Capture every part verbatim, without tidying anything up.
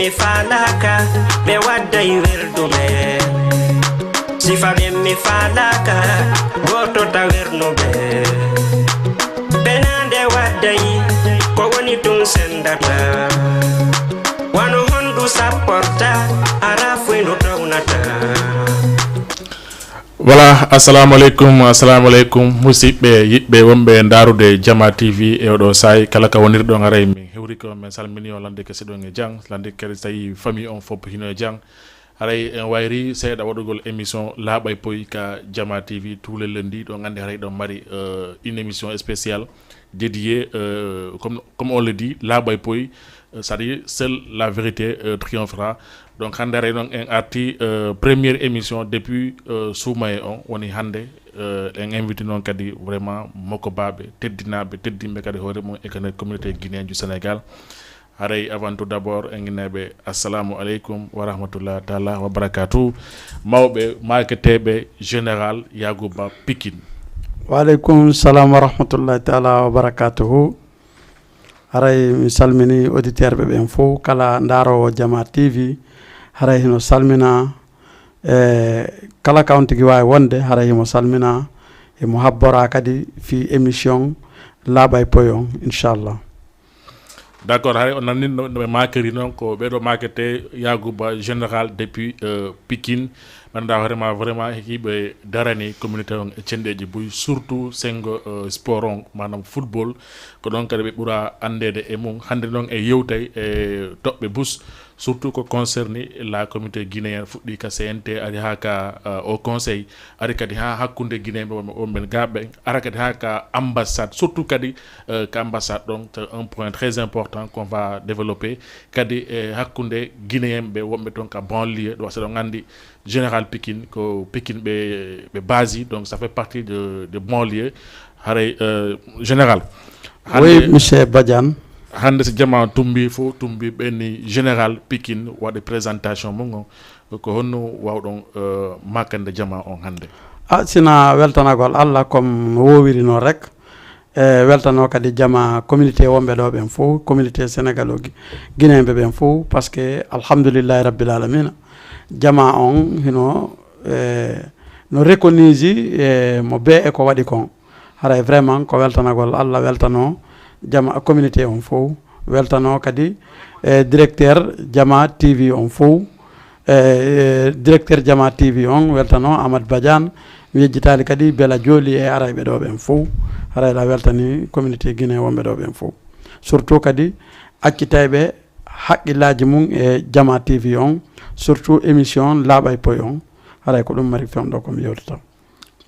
Mi faalaaka, ɓe wadday werduɓe. Sifa ɓen mi faalaaka, gooto ta wernuɓe. Benaande wadday, ko woni tun sendata. Wano hondu sapporta, ara fuy ndu townata. Voilà, assalamu aleykum, assalamu aleykum, musidɓe, yiɗɓe, wonɓe ndaarude Jama T V e oɗo saa'i, kala ka wonirɗon, haray min hewri ko min salmini on lande kesi ɗon e jam, lande kadi so tawi famille on fof hino e jam. Haray en wayri seeɗa waɗugol émission Laaɓay Poy ka Jama T V, tous les lundis, ɗon anndi haray ɗon mari, euh, une émission spéciale dédiée, euh, comme, comme on le dit, Laaɓay Poy, euh, c'est-à-dire seule la vérité, euh, triomphera. Donc, hannde haray noon en arti, euh, première émission depuis, euh, suumaye on, woni hannde, euh, en invité noon kadi vraiment mokobaaɓe, teddinaaɓe, teddinɓe kadi hoore mum e kadi communauté guinéen du Sénégal. Haray avant tout d'abord, en inneeɓe, assalamu aleykum wa rahmatullahi taala wa barakatuh. Mawɓe maaketeeɓe, Général Yaaguba Pikine. Wa aleykum salam wa rahmatullahi taala wa barakatuhu. Haray mi salmini auditeur ɓe ɓen fof, kala ndaaroowo Jama T V, haray hino salmina, e kala ka on tigi waawi wonde, haray himo salmina, himo habbora kadi fii émission Laaɓay Poy on, inchallah. D'accord, haray on nannin no, no ɓe maakiri noon, ko ɓeɗo maakete Yaaguba Général depuis, euh, Pikine. Ɓe anndaa vraiment, vraiment hiɓe darani communauté on e cenɗeeji buy, surtout senngo, euh, sport on, maanaam football. Ko ɗon kadi ɓe ɓura anndeede e mum. Hannde noon e yewtay e toɓɓe bus, surtout ko concerni la communauté guinéenne, fuɗɗi ka C N T, ari haa ka, euh, au conseil, ari kadi haa hakkunde guinéen ɓe wonɓe, wonɓe gaa ɓen, ara kadi haa ka ambassade, surtout kadi, euh, ka ambassade ɗon, c'est un point très important qu'on va développer. Kadi e hakkunde guinéen ɓe wonɓe toon ka banlieue, ɗo seɗon anndi Général Pikine, ko Pikine ɓe, ɓe basi, donc ça fait partie de, de banlieue. Haray, euh, Général, Oui, monsieur Badiane. Hannde so jama tumbi fof, tumbi ɓenni Général Pikine waɗi présentation mum on, ko honno wawɗon, euh, makande jama on hannde? A sina weltanagol Allah comme no wowiri noon rek, e weltano kadi jama communauté wonɓe ɗo ɓen fof, communauté sénégalo guinéenɓe ɓen fof, parce que alhamdulillahi rabbil alamina, jama on hino, e no reconnaisi, e mo bee e ko waɗi kon. Haray vraiment ko weltanagol Allah, weltano jama communauté on fof, weltano kadi, e directeur Jama T V on fof, e, e directeur Jama T V on, weltano Amadou Badiane, mi yejjitaali kadi Bela Jooli e arayɓe ɗo ɓen fof. Haray la weltani communauté guinéen wonɓe ɗo ɓen fof, surtout kadi accitayɓe haqqillaaji mum e Jama T V on, surtout émission Laaɓay Poy on. Haray ko ɗum mari fewndo ko mi yewtata.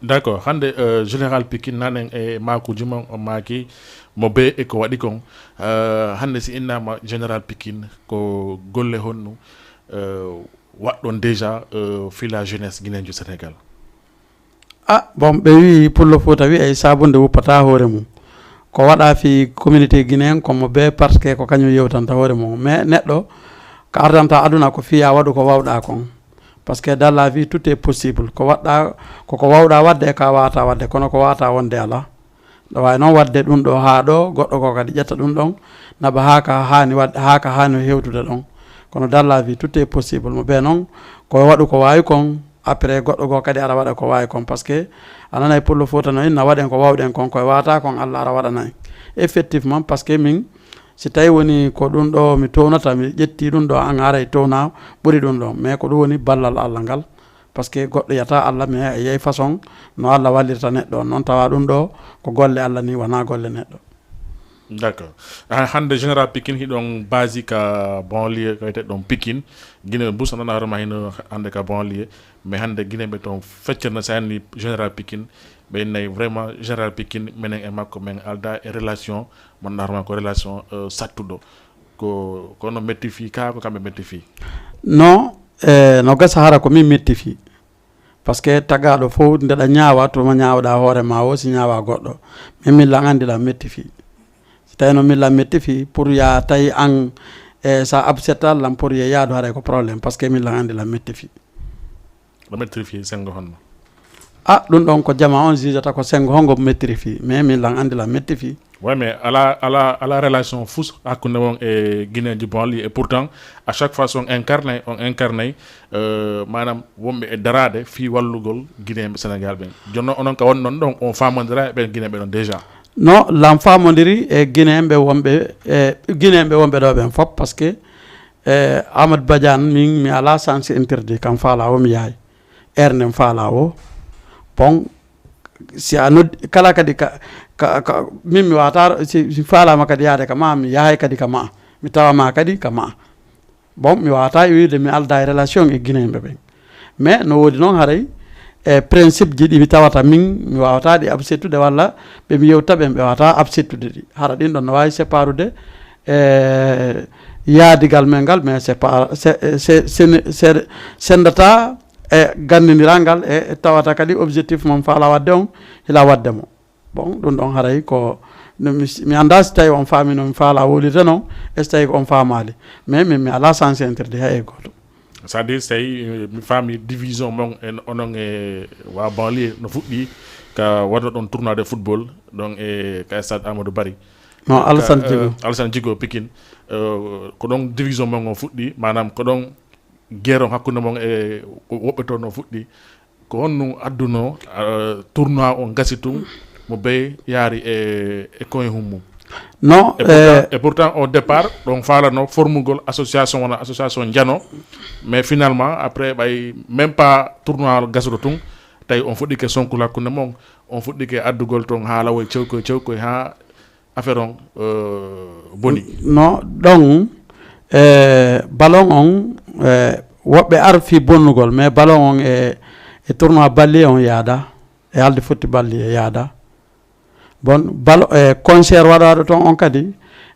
D'accord, hannde, euh, Général Pikine, nanen e maakuuji mon, on maaki mo bee e ko waɗi kon. Euh, hannde si innama Général Pikine, ko golle honno, euh, waɗɗon déjà, euh, fii la jeunesse guinéenne du Sénégal? A bon, ɓe wii pullo Fuuta wii ay saabunde wuppata hoore mum. Ko waɗa fii communauté guinéen ko mo bee, parce que ko kañum yewtanta hoore mum. Mais neɗɗo ko ardanta aduna ko fii a waɗu ko wawɗa kon. Parce que dans la vie tout est possible. Ko waɗɗa, ko ko wawɗa waɗde e ka wawata waɗde, kono ko wawata wonde alaa. Ɗo waawi noon waɗde ɗum ɗo haa ɗo, goɗɗo goo kadi ƴetta ɗum ɗon, naɓa haa ka haani waɗde, haa ka haani hewtude ɗon. Kono dans la vie tout est possible. Mo bee noon ko waɗu ko waawi kon, après goɗɗo goo kadi ara waɗa ko waawi kon. Parce que a nanay pullo Fuuta no inna waɗen ko wawɗen kon, ko wawata kon Allah ara waɗana en. Effectivement, parce que min si tawi woni ko ɗum ɗo mi townata, mi ƴetti ɗum ɗo, an aray towna ɓuri ɗum ɗo. Mais ko ɗum woni ballal Allah ngal. Parce que goɗɗo yata Allah, mais a yiyay façon no Allah wallirta neɗɗo on. Noon tawa ɗum ɗo ko golle Allah ni, wona golle neɗɗo. D'accord. Ah, hannde Général Pikine hiɗon basi ka banlieue, ka wiyete ɗon Pikine. Guinée bus nana hoore ma hino hannde ka banlieue. Mais hannde Guinée ɓe toon feccere no sanni Général Pikine. Ɓe innay vraiment Général Pikine, menen e makko men alda e relation, mo nana hoore ma ko relation, euh, sattuɗo. Ko, ko no metti fii ka, ko kamɓe metti fii? Non, e no gasa hara ko min metti fii. Parce que tagaaɗo fof ndeɗa ñaawa, tuma ñaawɗa hoore ma o, si ñaawa goɗɗo. Min min lan anndi lan metti fii. Si tawi no min lan metti fii, pour ya tawi an, e sa absetta lan pour ye yaadu haray ko problème, parce que min lan anndi lan metti fii. Ɗo mettiri fii senngo honno? A ɗum ɗon ko jama on jijata ko senngo hongo mettiri fii, mais min lan anndi lan metti fii. Oui, mais ala ala ala relation fus hakkunde mon e Guinéen ji banlieue. Et pourtant, à chaque fois, so on incarné, on incarné, euh, maanaam wonɓe e daraade fii wallugol Guinéen ɓe Sénégal ɓen. Jonno onon ka won non ɗon, on faamondira e ɓen Guinéen ɓe ɗon déjà? Non, lan faamondiri e Guinéen ɓe wonɓe e Guinéen ɓe wonɓe ɗo ɓen fof, parce que e Amadou Badiane, min mi ala sens interdit, kam faala o mi yahay. Ernde mi faala o. Bon, si a noddi kala kadi ka, ka, ka min mi wata, si, si faalama kadi yaade ka ma, mi yahay kadi ka ma, mi tawama kadi ka ma. Bon, mi wata wiide mi alda e relation e Guinéen ɓe ɓen. Mais no woodi noon haray e principe ji ɗi mi tawata min mi wawata ɗi absettude, walla ɓe mi yewta ɓen ɓe wawata absettude ɗi. Hara ɗin ɗon no wawi séparude e yaadigal men ngal, mais c'est pas, c'est, c'est, c'est, c'est, sendata e ganndindiral ngal e tawata kadi objectif mon faala wadde on hila wadde mo. Bon, ɗum ɗon haray ko no mi, mi annda si tawi on faami no mi faala wolirde noon, e si tawi ko on faamaali. Mais min mi ala sens interdit hay e gooto. C'est-à-dire, si tawi, eh, mi faami division mon en onon e wa banlieue no fuɗɗi ka waɗa ɗon tournoi de football ɗon e ka stade Amadou Barry. Non, Alassane Djigo. Alassane Djigo Pikine. Eh, ko ɗon division mon on fuɗɗi, maanaam ko ɗon guerre on hakkunde mon e woɓɓe to no fuɗɗi. Ko honno adduno, eh, tournoi on gasi tun mo bey yaari e, e koye hum mum? Non, et pourtant, eh, et pourtant, au départ, ɗon faalano formugol association, wona association Njano, mais finalement, après, ɓay même pas tournoi gasɗo tun, tawi on fuɗɗike sonkul hakkunde mon, on fuɗɗike addugol ton haala woy cewkoy cewkoy ha affaire on, eh, boni. Non, ɗon, eh, ballon on, eh, woɓɓe ar fii bonnugol, mais ballon on e, e tournoi ballier on yaada, e halde fotti ballier yaada. Bon, bal-, eh, concert waɗaaɗo ton on kadi,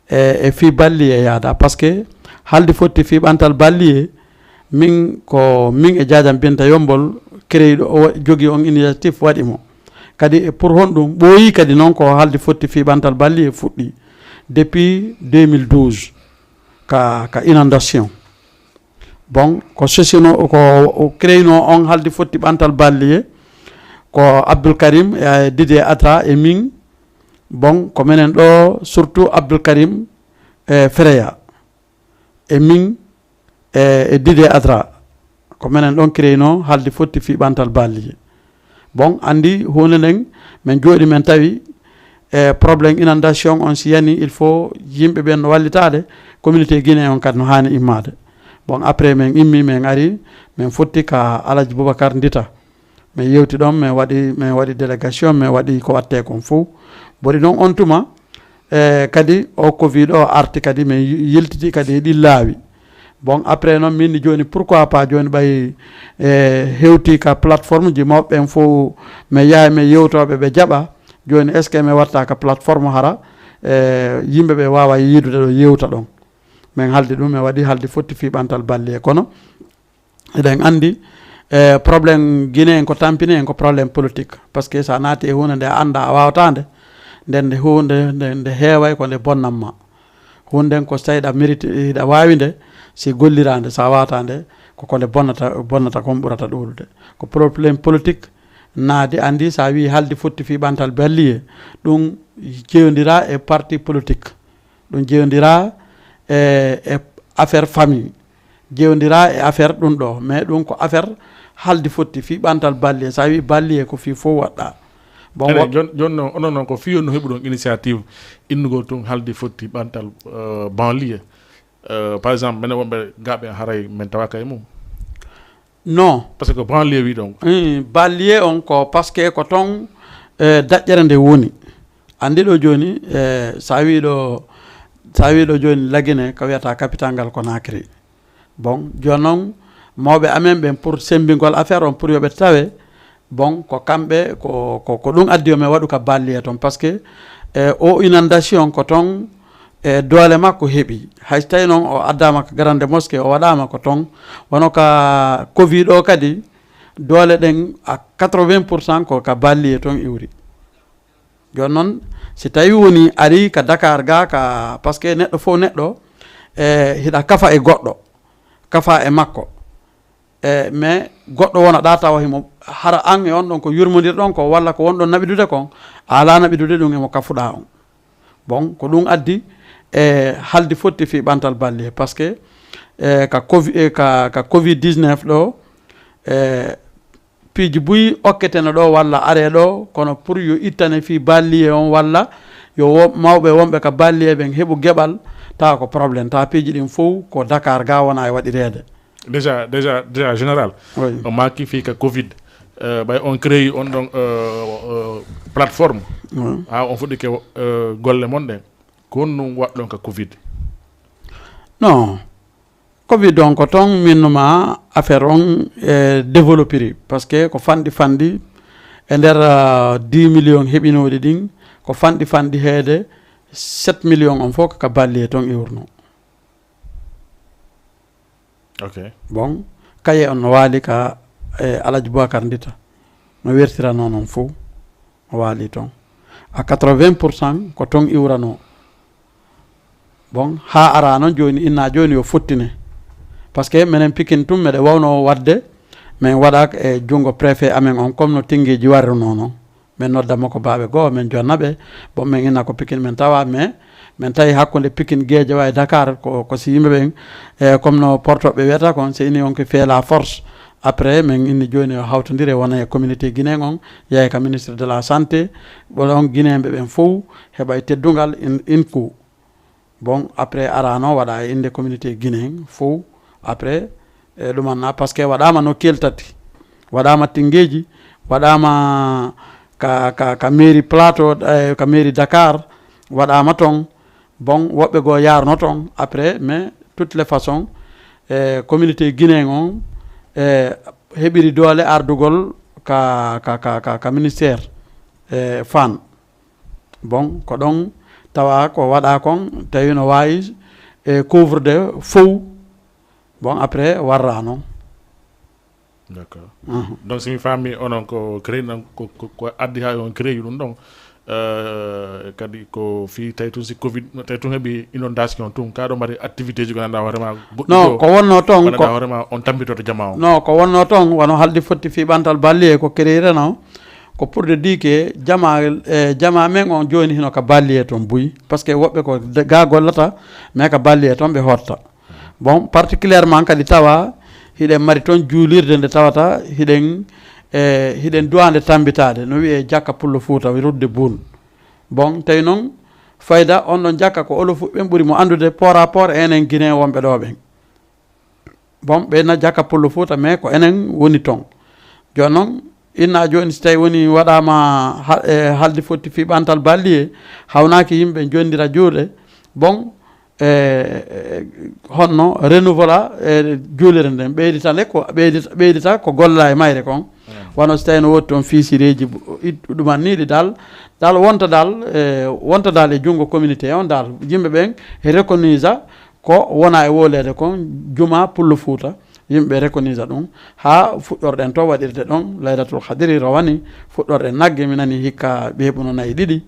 eh, e fii ballier yaada, parce que halde fotti fii ɓantal ballier, min ko min e Jaajam Binta Yombol, créiɗo o wa-, jogii on initiative waɗi mo. Kadi e pour honɗum ɓooyi kadi noon ko halde fotti fii ɓantal ballier fuɗɗi depuis deux mille douze ka, ka inondation. Bon, ko sosino, ko o créino on halde fotti ɓantal ballier, ko Abdoul Karim e Didier Atra e min. Bon, ko menen ɗo, surtout Abdoul Karim e Freya. E min, e, e Didier Atra, ko menen ɗon créino halde fotti fii ɓantal ballier. Bon, anndi huunde nden, men jooɗi men tawi, e, problème inondation on si yani, il faut yimɓe ɓen no wallitaade, communauté guinéen on kadi no haani immaade. Bon, après men immi, men ari, men fotti ka Alaji Boubacar Ndita. Min yewti ɗon, min waɗi, min waɗi délégation, min waɗi ko watte kon fof. Boni noon on tuma, e, kadi o covid o arti kadi, min yi-, yiltiti kadi e ɗin laawi. Bon, après noon, min ni jooni, pourquoi pas jooni ɓay, e, hewti ka plateforme ji mawɓe ɓen fof, min yaha min yewtooɓe ɓe jaɓa. Jooni, est-ce que min watta ka plateforme hara, e, yimɓe ɓe waawa yiidude ɗo yewta ɗon? Min haldi ɗum, min waɗi haldi fotti fii ɓantal ballier. Kono eɗen anndi, e, problème Guinée en ko tampini en ko problème politique. Parce que so a naati e huunde nde a annda, a waawata nde, nden nde huunde nde, nde heeway ko nde bonnan ma. Huunde nden ko so tawi hiɗa mérite, hiɗa waawi nde, si gollira nde, so a waawata nde, ko ko nde bonnata, bonnata kon ɓurata ɗuuɗude. Ko problème politique naadi, anndi so a wii haldi fotti fii ɓantal ballier, ɗum jeyondira e parti politique. Ɗum jeyondira e, e affaire famille, jeyondira e affaire ɗum ɗo, mais ɗum ko affaire haldi fotti fii ɓantal ballier. So a wii ballier ko fii fof waɗɗa. Bon, ene, wa- jon-, jooni noon, onon noon ko fii on no heɓuɗon initiative innugol tun haldi fotti ɓantal, euh, banlieue? Euh, par exemple, minen wonɓe gaaɓe haray min tawaka e mum. Non. Parce que banlieue wi ɗon. Hmm, banlieue on ko parce que ko ton, eh, daƴƴere nde woni. Anndi ɗo jooni, eh, so a wii ɗo, so a wii ɗo jooni Lagine ko wiyata capital ngal Conakry. Bon, jooni noon mawɓe amen ɓen pour sembingol affaire on pour yo ɓe tawe, bon, ko kamɓe, ko, ko, ko ɗum addi yo min waɗu ka ballier ton, parce que, eh, o inondation ko ton, e doole makko heɓi. Hay so tawi noon o addaama ka grande mosquée, o waɗaama ko ton, wano ka covid o kadi, doole ɗen à quatre-vingts pour cent ko ka ballier ton iwri. Jooni noon, si tawi woni ari ka Dakar ga, ka, parce que neɗɗo fof neɗɗo, e, hiɗa kafa e goɗɗo, kafa e makko. E, mais goɗɗo wona ɗa tawa himo hara an e on ɗon ko yurmodirɗon ko, walla ko wonɗon naɓidude kon, a ala naɓidude ɗum emo kafuɗa on. Bon, ko ɗum addi e haldi fotti fii ɓantal balliye, parce que e ka covid, e ka, ka covid dix-neuf ɗo, e piiji buy okketeno ɗo walla are ɗo, kono pour yo ittane fii balliye on walla yo wo- mawɓe wonɓe ka balliye ɓen heɓu geɓal, tawa ko problème, tawa piiji ɗin fow ko Dakar ga wona e waɗireede. Déjà, déjà, déjà, général, Oui. On maaki fii ka covid, euh, ɓay on créé on ɗon euh, euh, plateforme. Oui. Ha on fuɗɗike euh, golle mon ɗen, ko honɗum waɗɗon ka covid? Non, covid on ko ton minnuma affaire on e développiri, parce que ko fanɗi fanɗi e nder euh, dix millions heɓinooɗi ɗin, ko fanɗi fanɗi heede sept millions on fof ka balliye ton iwruno. Ok. Bon, kaye on no waali ka e Alaji Boubacar Ndita, no wertirano non fof, no waali ton. A quatre-vingts pour cent ko ton iwrano. Bon, ha ara non joni, inna joni yo fottine, parce que menen pikin tum meɗe wawno wadde, min waɗa e jungo préfet amen on comme no tingeji warruno non. Min nodda mo ko baaɓe goo, min jonna ɓe. Bon, min inna ko pikin min tawa, mais min tawi hakkunde pikin geejawa e Dakar ko, ko si yimɓe ɓen e comme no portoɓe wiyata kon, si ini on ko fait la force. Après min inni joni o hawtodire wona e communauté guinéen on, yahi ka ministre de la santé, ɓola on guinéenɓe ɓen fow heɓa e teddungal in, in ku. Bon, après arano waɗa e inde communauté guinéen fow. Après e ɗumanna parce que waɗama no keltati, waɗama tingeji, waɗama ka, ka, ka mairie plateau, eh, ka mairie Dakar, waɗama ton. Bon, woɓɓe goo yarno ton après, mais toutes les façons e communauté guinéen on e heɓiri doole ardugol ka, ka, ka, ka, ka ministère e fan. Bon, ko ɗon tawa ko waɗa kon tawi no wawi e couvre de fow. Bon, après warra non. D'accord. Donc si mi faami onon ko créé non ko, ko, ko addi ha on créé ɗum ɗon euh, kadi ko fii tawi tun si covid tawi tun heɓi inondation tun ka ɗo mbaɗi activité ji ko ganduɗa hoorema? Non, ko wonno ton ko hoorema on tambitoto jama o? Non, ko wonno ton wano haldi fotti fii ɓantal balliye ko créireno, ko pour de dire que jama e jama men on joni hino ka balliye ton buy, parce que woɓɓe ko ga gollata mais ka balliye ton ɓe hotta. Bon, particulièrement kadi tawa hiɗen mari ton juulirde nde tawata hiɗen e hiɗen duwande tambitade no wiye jakka pullo fuuta rudde buun. Bon, tawi non fayda on ɗon jakka ko olofu ɓen ɓuri mo andude port à port enen guinéen wonɓe ɗo ɓen. Bon, ɓe na jakka pullo fuuta mais ko enen woni ton. Joni non inna joni si tawi woni waɗama e haldi fotti fii ɓantal balliye, hawnaki yimɓe jondira juuɗe. Bon, e honno renouvela e juulere nden ɓeydita nde ko ɓeydita ɓeydita ko golla e mayre kon. Wano si tawi no woodi toon fiisireeji ɗumanniiɗi dal dal wonta dal e wonta dal e junngo communauté on dal yimɓe ɓen reconnaisa ko wona e wolede kon juma pullo fuuta. Yimɓe reconnaisa ɗum ha fuɗɗorɗen to waɗirde ɗon laylatul hadiri rowani fuɗɗorɗen nagge mi nani hikka ɓe heɓuno nayi ɗiɗi.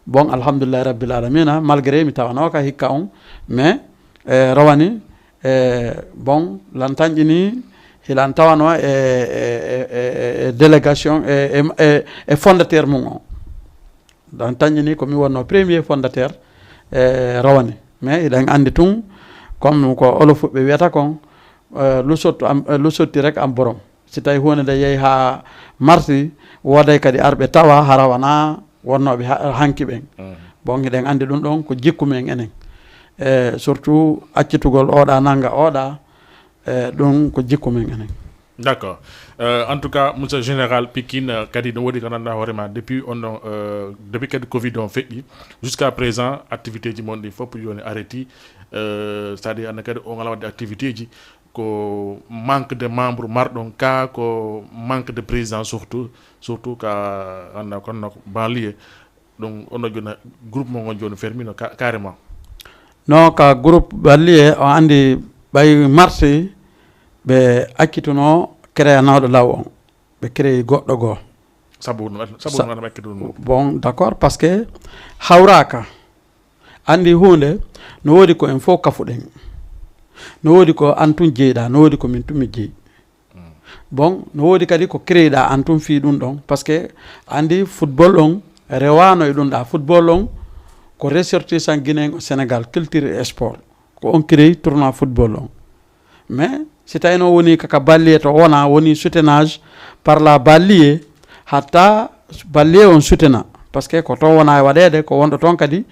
Bon, alhamdulillahi rabbil alamina, malgré mi tawanoka hikka on mais e rowani e bon lan tanƴini hilan tawano e, e, e, e délégation e, e, e, e fondateur mum on. Lan tanƴini ko mi wonno premier fondateur e rowani mais hiɗen andi tun comme ko olofuɓe wiyata kon e, lu sottu am e, lu sotti rek am borom. Si tawi hunde nde yehi ha marsi wooday kadi arɓe tawa hara wona wonnooɓe ha- hanki ɓen. Bon, hiɗen anndi ɗum ɗon ko jikku men enen. E surtout accitugol oɗa nannga oɗa, e ɗum ko jikku men enen. D'accord. Euh, en tout cas, monsieur général Pikine, euh, kadi no woodi ko nanɗa hoore ma depuis on ɗon euh, depuis kadi covid on feƴƴi jusqu'à présent activité ji mon ɗi fof joni arrêti. Euh, c'est à dire anna kadi on ala wadde activité ji ko manque de membre marɗon ka ko manque de président surtout surtout ka anna konno banlieue. Ɗum ono joni groupe mo ngon joni fermino carrément. Non, ka groupe banlieue o andi ɓay marsi ɓe accituno créanawɗo law on ɓe créi goɗɗo goo. Sabu sabu ɓe accitu ɗum? Bon, d'accord, parce que hawraka andi hunde no woodi ko en fof kafuɗen. No woodi ko an tun jeyɗa no woodi ko min tun mi jeyi. Bon, no woodi kadi ko créiɗa an tun fii ɗum ɗon parce que andi football on rewano e ɗum ɗa football on ko ressortissant guinéen o Sénégal, culture et sport. Ko on créé tournoi football on. Mais si tawi noon woni kaka ballier to wona, woni soutenage par la ballier, hatta ballier on soutena. Parce que ko toon wona e waɗeede, ko wonɗo toon kadi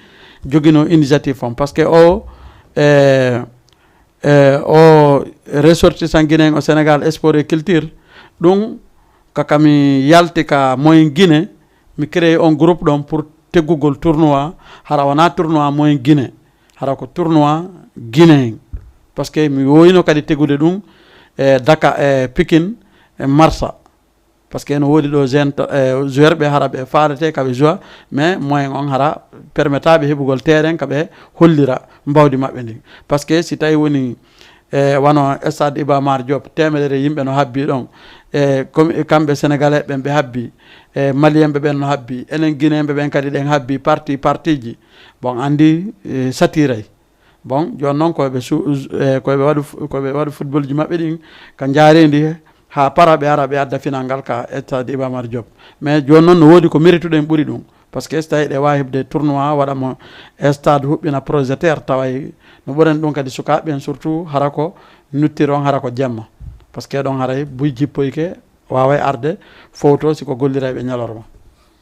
jogino initiative on. Parce que o, e, e, o ressortissant guinéen o Sénégal, sport et culture, ɗum kaka mi yalti ka moyen Guinée, mi créé on groupe ɗon pour teggugol tournoi, hara wona tournoi moyen Guinée, hara ko tournoi guinéen. Parce que mi woyino kadi tegude ɗum e Daka, e Pikine, e Marsa. Parce que no woodi ɗo jeune to- e joueur ɓe hara ɓe faalete ka ɓe joua, mais moyen on hara permetaɓe heɓugol terrain ka ɓe hollira mbawdi maɓɓe ndin. Parce que si tawi woni e wano stade Iba Mar Diop, teemedere yimɓe no habbi ɗon. E komi- kamɓe sénégalais ɓen ɓe habbi, e malien ɓe ɓen no habbi, enen guinéen ɓe ɓen kadi ɗen habbi parti partiji. Bon, andi, e, satiray. Bon, jooni noon koyeɓe su- e, koyeɓe waɗu koyeɓe waɗu football ji maɓɓe ɗin ka jaarendi, ha para ɓe ara ɓe adda final ngal ka stade Iba Mar Diop. Mais jooni noon no woodi ko mérituɗen ɓuri ɗum. Parce que so tawi ɗe wawi heɓde tournoi, waɗa mo stade, huɓɓina projecteur, taway no ɓuren ɗum kadi sukaaɓe ɓen, surtout hara ko nuttiron, hara ko jemma. Parce que ɗon haray buy jippoyke, waway arde fowto si ko golliray ɓe ñalorma.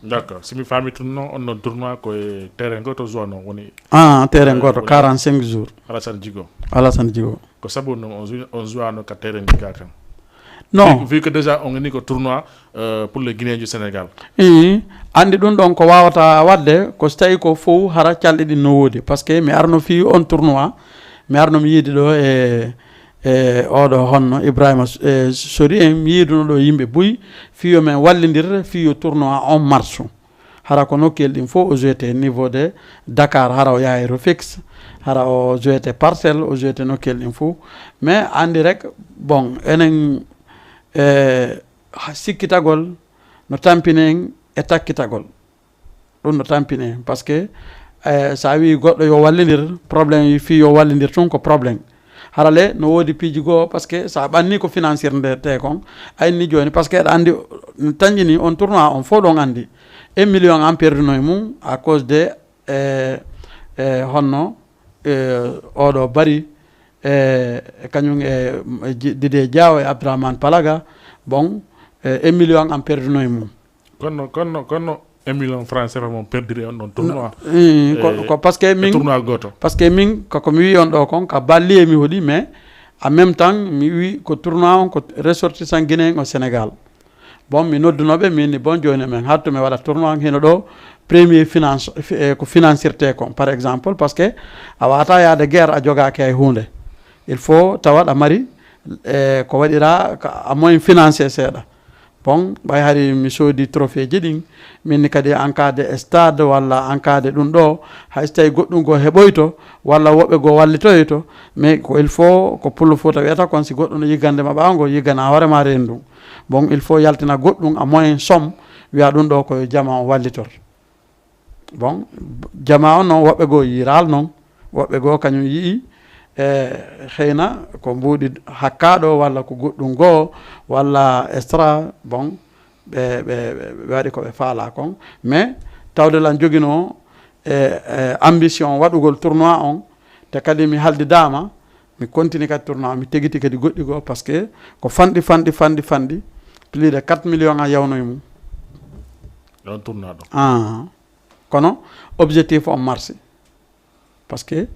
D'accord, si mi faami tun noon, on noon tournoi ko e terrain goto joua noon woni? Ah, terrain goto, quarante-cinq jours. Alassane Djigo. Alassane Djigo. Ko sabu noon on jou- on jouano ka terrain ndi ka kan? Non. Vu que déjà on ni ko tournoi euh, pour les Guinéens du Sénégal. Ii, andi ɗum ɗon ko wawata wadde ko so tawi ko fow hara calɗi ɗin no woodi. Parce que mi arno fii on tournoi, mi arno mi yiidi ɗo e e oɗo honno Ibrahima, e, Sori en, mi yiiduno ɗo yimɓe buy, fii yo men wallindir fii yo tournoi on marsu. Hara ko nokkel ɗin fof o jouete niveau de Dakar, hara o yahay Rufisque, hara o jouete Parcelles, o jouete nokkel ɗin fof. Mais andi rek, bon, enen e ha- sikkitagol no tampini en e takkitagol. Ɗum no tampini en. Parce que e, sa wi goɗɗo yo wallindir, problème yi fii yo wallindir tun ko problème. Harale no woodi piiji goo, parce que sa ɓanni ko financir nde te kon, a inni jooni, parce que aɗa andi, tanƴini on tournoi on fof ɗon andi e million an perduno e mum à cause de e, e honno e, oɗo bari e, e kañum e, e Ji- Didé Diaw e Abdourahmane Palaga. Bon, e, e million an perduno e mum. Kono kono kono un million franc CFA mon perdiri on ɗon tournoi? Ii, ko, ko parce que min Tournoi goto. Parce que min koko mi wi on ɗo kon ka ballier mi hoɗi, mais en même temps mi wi ko tournoi on ko ressortissant guinéen o Sénégal. Bon, mi noddunoɓe, min ni bon, jooni men hattu mi waɗa tournoi on hino ɗo premier finance, fi- e, ko financirte kon, par exemple, parce que a wata yaade guerre a jogaaki hay hunde. Il faut tawa aɗa mari e, ko waɗira ka- a moyen financier seeɗa. Bon, ɓay hari mi soodi trophée ji ɗin, min ni kadi en cas de stade walla en cas de ɗum ɗo, hay so tawi goɗɗum goo heɓoyto walla woɓɓe goo wallitoyto, mais ko il faut ko pullo Fouta wiyata kon, si goɗɗum no yiggande ma ɓaawo ngo, yiggana hoore ma reen ɗum. Bon, il faut yaltina goɗɗum a moyen somme, wiya ɗum ɗo ko jama o wallitor. Bon, jama on noon, woɓɓe goo yiiraal noon, woɓɓe goo kañum yi'i e, xeyna ko mbuuɗi hakkaɗo walla ko goɗɗum goo walla extra. Bon, ɓe ɓe ɓe waɗi ko ɓe faala kon, mais tawde lan jogino e, e ambition waɗugol tournoi on, te kadi mi haldidama mi continue kadi tournoi, mi tegiti kadi goɗɗi goo, parce que ko fanɗi fanɗi fanɗi fanɗi plus de quatre millions a yawno e mum. Ɗon tournoi ɗon. Ah. Kono objectif on marsi, parce que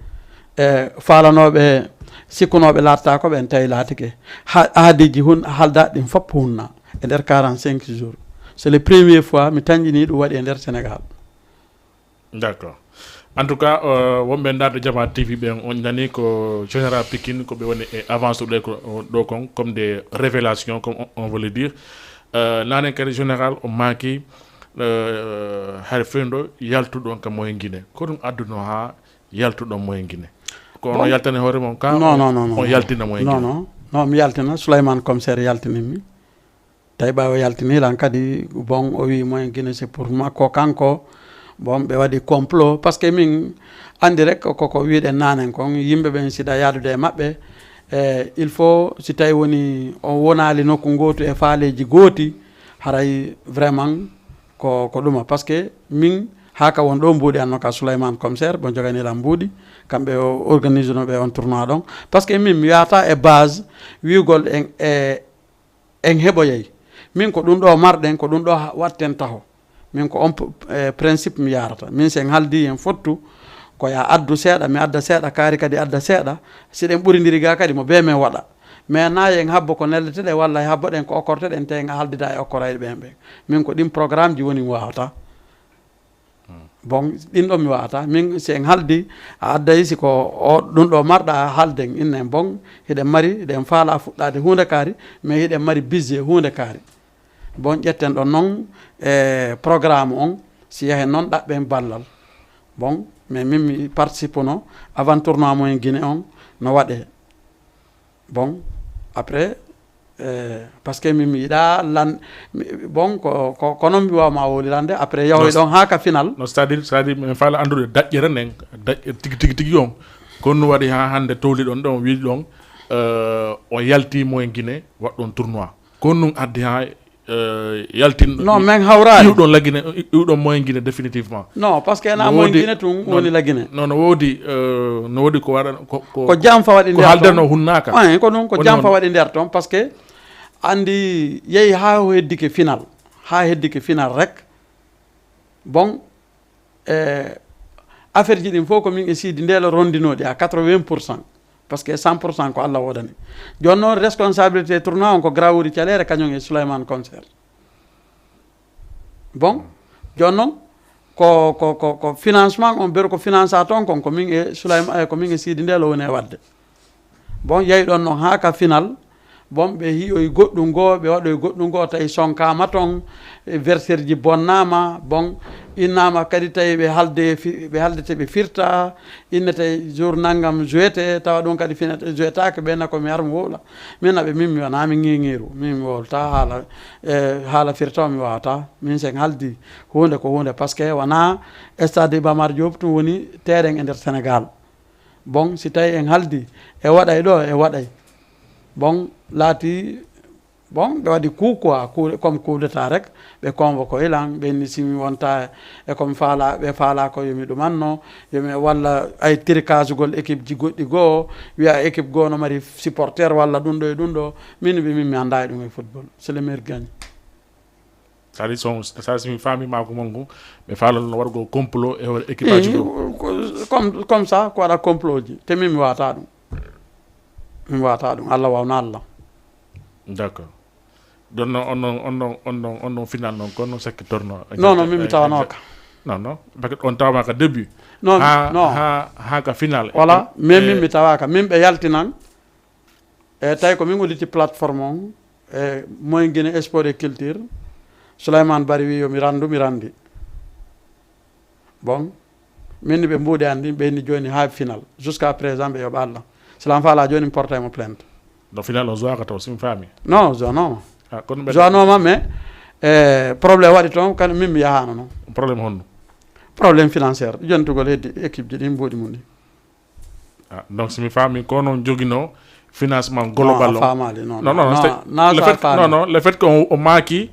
e, faalanoɓe sikkunoɓe laattako ɓen tawi laatike. Ha- haadeji hun haldaɗi ɗin fop hunna e nder quarante-cinq jours. C'est le premier fois mi tanƴini ɗum waɗi e nder Sénégal. D'accord. En tout cas euh, wonɓe ndaarde Jama TV ɓen, on nani ko général Pikine ko ɓe woni e avance ɗo ko- ɗo kon comme des révélations comme on, on veut le dire. Euh, nanen kadi général o maaki euh, hari fewndo yaltuɗon ka moyen Guinée, ko ɗum adduno ha yaltuɗon moyen Guinée? Ko ono Bon. Yaltani hoore mon ka? Non, non, non, non. On yaltina moyen Non, Guinée? Non, non, mi yaltina Souleymane commissaire yaltinimmi. Tawi ɓawo yaltini lan kadi, bon, o wi moyen Guinée c'est pour makko kanko. Bon, ɓe waɗi complot parce que min andi rek koko wiɗen nanen kon, yimɓe ɓen sida yaadude e maɓɓe e, il faut si tawi woni on wonali nokku ngotu e faaleji gooti, haray vraiment ko ko ɗuma. Parce que min Haa ka won ɗo mbuuɗi anno ka Souleymane Commissaire, bon jogani lan mbuuɗi, kamɓe o organise no ɓe on tournoi ɗon. Parce que min mi wiyata e base, wi'ugol en, e, en heɓoyay. Min ko ɗum ɗo marɗen, ko ɗum ɗo ha-, watten taho. Min ko on p-, e, principe mi yarata. Min sen haldi en fottu, ko ya addu seeɗa, mi adda seeɗa, kaari kadi adda seeɗa. Si ɗen ɓurindiri ga kadi mo be men waɗa. Mais na yen habbo ko nellete ɗe, walla habbo ɗen ko okkorte ɗen, te en haldida e okkorayɗe ɓen ɓen. Min ko ɗin programme ji woni mi wawata. Bon, ɗin ɗon mi wawata. Min, si en haldi, a adday si ko o, ɗum ɗo marɗa halden, innen bon, hiɗen mari, hiɗen faala fuɗɗade huunde kaari, mais hiɗen mari budget huunde kaari. Bon, ƴetten ɗon non, e programme on, si yahen non ɗaɓɓen ballal. Bon, mais min mi participe no avant tournoi moyen Guinée on, no waɗe. Bon, après, eh, parce que min mi yiɗa lan, mi, bon, ko, ko, ko non mi wawma wolirande, après yahoy Nos- ɗon haa ka final. No, c'est-à-dire, c'est-à-dire, min faala andude daƴƴere nden, daƴƴere tigi, tigi, tigi on. Ko ɗum waɗi ha hande towli ɗon, ɗon wiɗi ɗon, eh, o yalti moyen Guinée, waɗɗon tournoi. Ko ɗum addi ha, eh, yaltin Non, min hawraali. Iwɗon la Guinée, iwɗon moyen Guinée définitivement. Non, parce que na No moyen woodi- Guinée tun non, woni la Guinée. Non, no woodi, eh, no woodi ko waɗa, ko, ko, Ko jamfa waɗi ko nder halden ton. O hunnaka. Ouais, ko ɗum, ko Woni jamfa on. Waɗi nder ton, parce que andi yehi ha o heddike final. Ha heddike final rek. Bon, eh, affaire ji ɗin fof ko min e Sidi Ndeelo rondinoɗi à quatre-vingts pour cent. Parce que cent pour cent ko Allah woodani. Jooni noon responsabilité tournoi on ko Grawuri Caleere kañum e Souleymane Commissaire. Bon, jooni noon ko, ko, ko, ko financement on, beru ko finance a toon kon, ko min e Souleymane, eh, ko min e Sidi Ndeelo woni e waɗde. Bon, yahi ɗon noon haa ka final. Bon, ɓe hiyoyi goɗɗum goo, ɓe waɗoyi goɗɗum goo, tawi sonkaama toon, e verseurji bonnaama. Bon, innaama kadi tawi ɓe halde fi-, ɓe haldete ɓe firta, innete jour nanngam jouete, tawa ɗum kadi finata, jouetaake, ɓe na ko mi ar mi wowla. Min na ɓe, min mi wona, mi ŋiŋiru, min mi wowlata haala, e, haala firta o mi wawata. Min sen haldi huunde ko huunde, parce que wona stade Iba Mar Diop tun woni terrain e nder Sénégal. Bon, si tawi en haldi, e waɗay ɗo, e waɗay. Bon, laati, bon, ɓe waɗi coup quoi, coup, comme coup d'état rek, ɓe convoqué lan, ɓe ni si mi wonta e ko mi faala, ɓe faala ko yo mi ɗumanno, yo mi walla ay tricasugol équipe ji goɗɗi goo, wiya équipe goo no mari supporter walla ɗum ɗo e ɗum ɗo, min ɓe min mi annda e ɗum e football, c'est le meilleur gagne. C'est-à-dire, son, c'est-à-dire, si mi faami maako mon ngu, ɓe faalano no waɗugol complot e hoore équipe aji ɗo. Ko, comme, comme ça, ko waɗa complot ji. Te min mi wata ɗum. Mi wata ɗum. Allah wawna Allah. D'accord. Ɗon noon, on noon, on noon, on noon, on noon final noon, kono noon sakkitorno. Non, non, min mi tawanoka. Non, non. Parce que on tawama ka début. Non, ha, non. Ha, ha ka final. Voilà. E, mais min e, mi tawaka. Min ɓe yaltinan. E tawi ko min udditi plateforme on, e Moyen Guinée Sport et Culture, Souleymane Bari wi yo mi randu, mi randi. Bon, min ni ɓe mbuuɗe an ɗin, ɓe ni jooni ha final. Jusqu'à présent, ɓe yoɓa Allah. Si lan faala jooni, mi portay mo plainte. No final o jouaka taw, si mi faami. Non, jouanoma. Ah, kono ɓe jouanoma, mais, e, problème waɗi toon, kan min mi yahano noon. Problème honno? Problème financier, jontugol heddi équipe ji ɗin mbuuɗi mum ɗin. Ah, donc, si mi faami, ko noon joginoo financement global. Non, a faamaali, non, non, non, non, non, c'est, non, le fait, non, non, le fait que on, o maaki,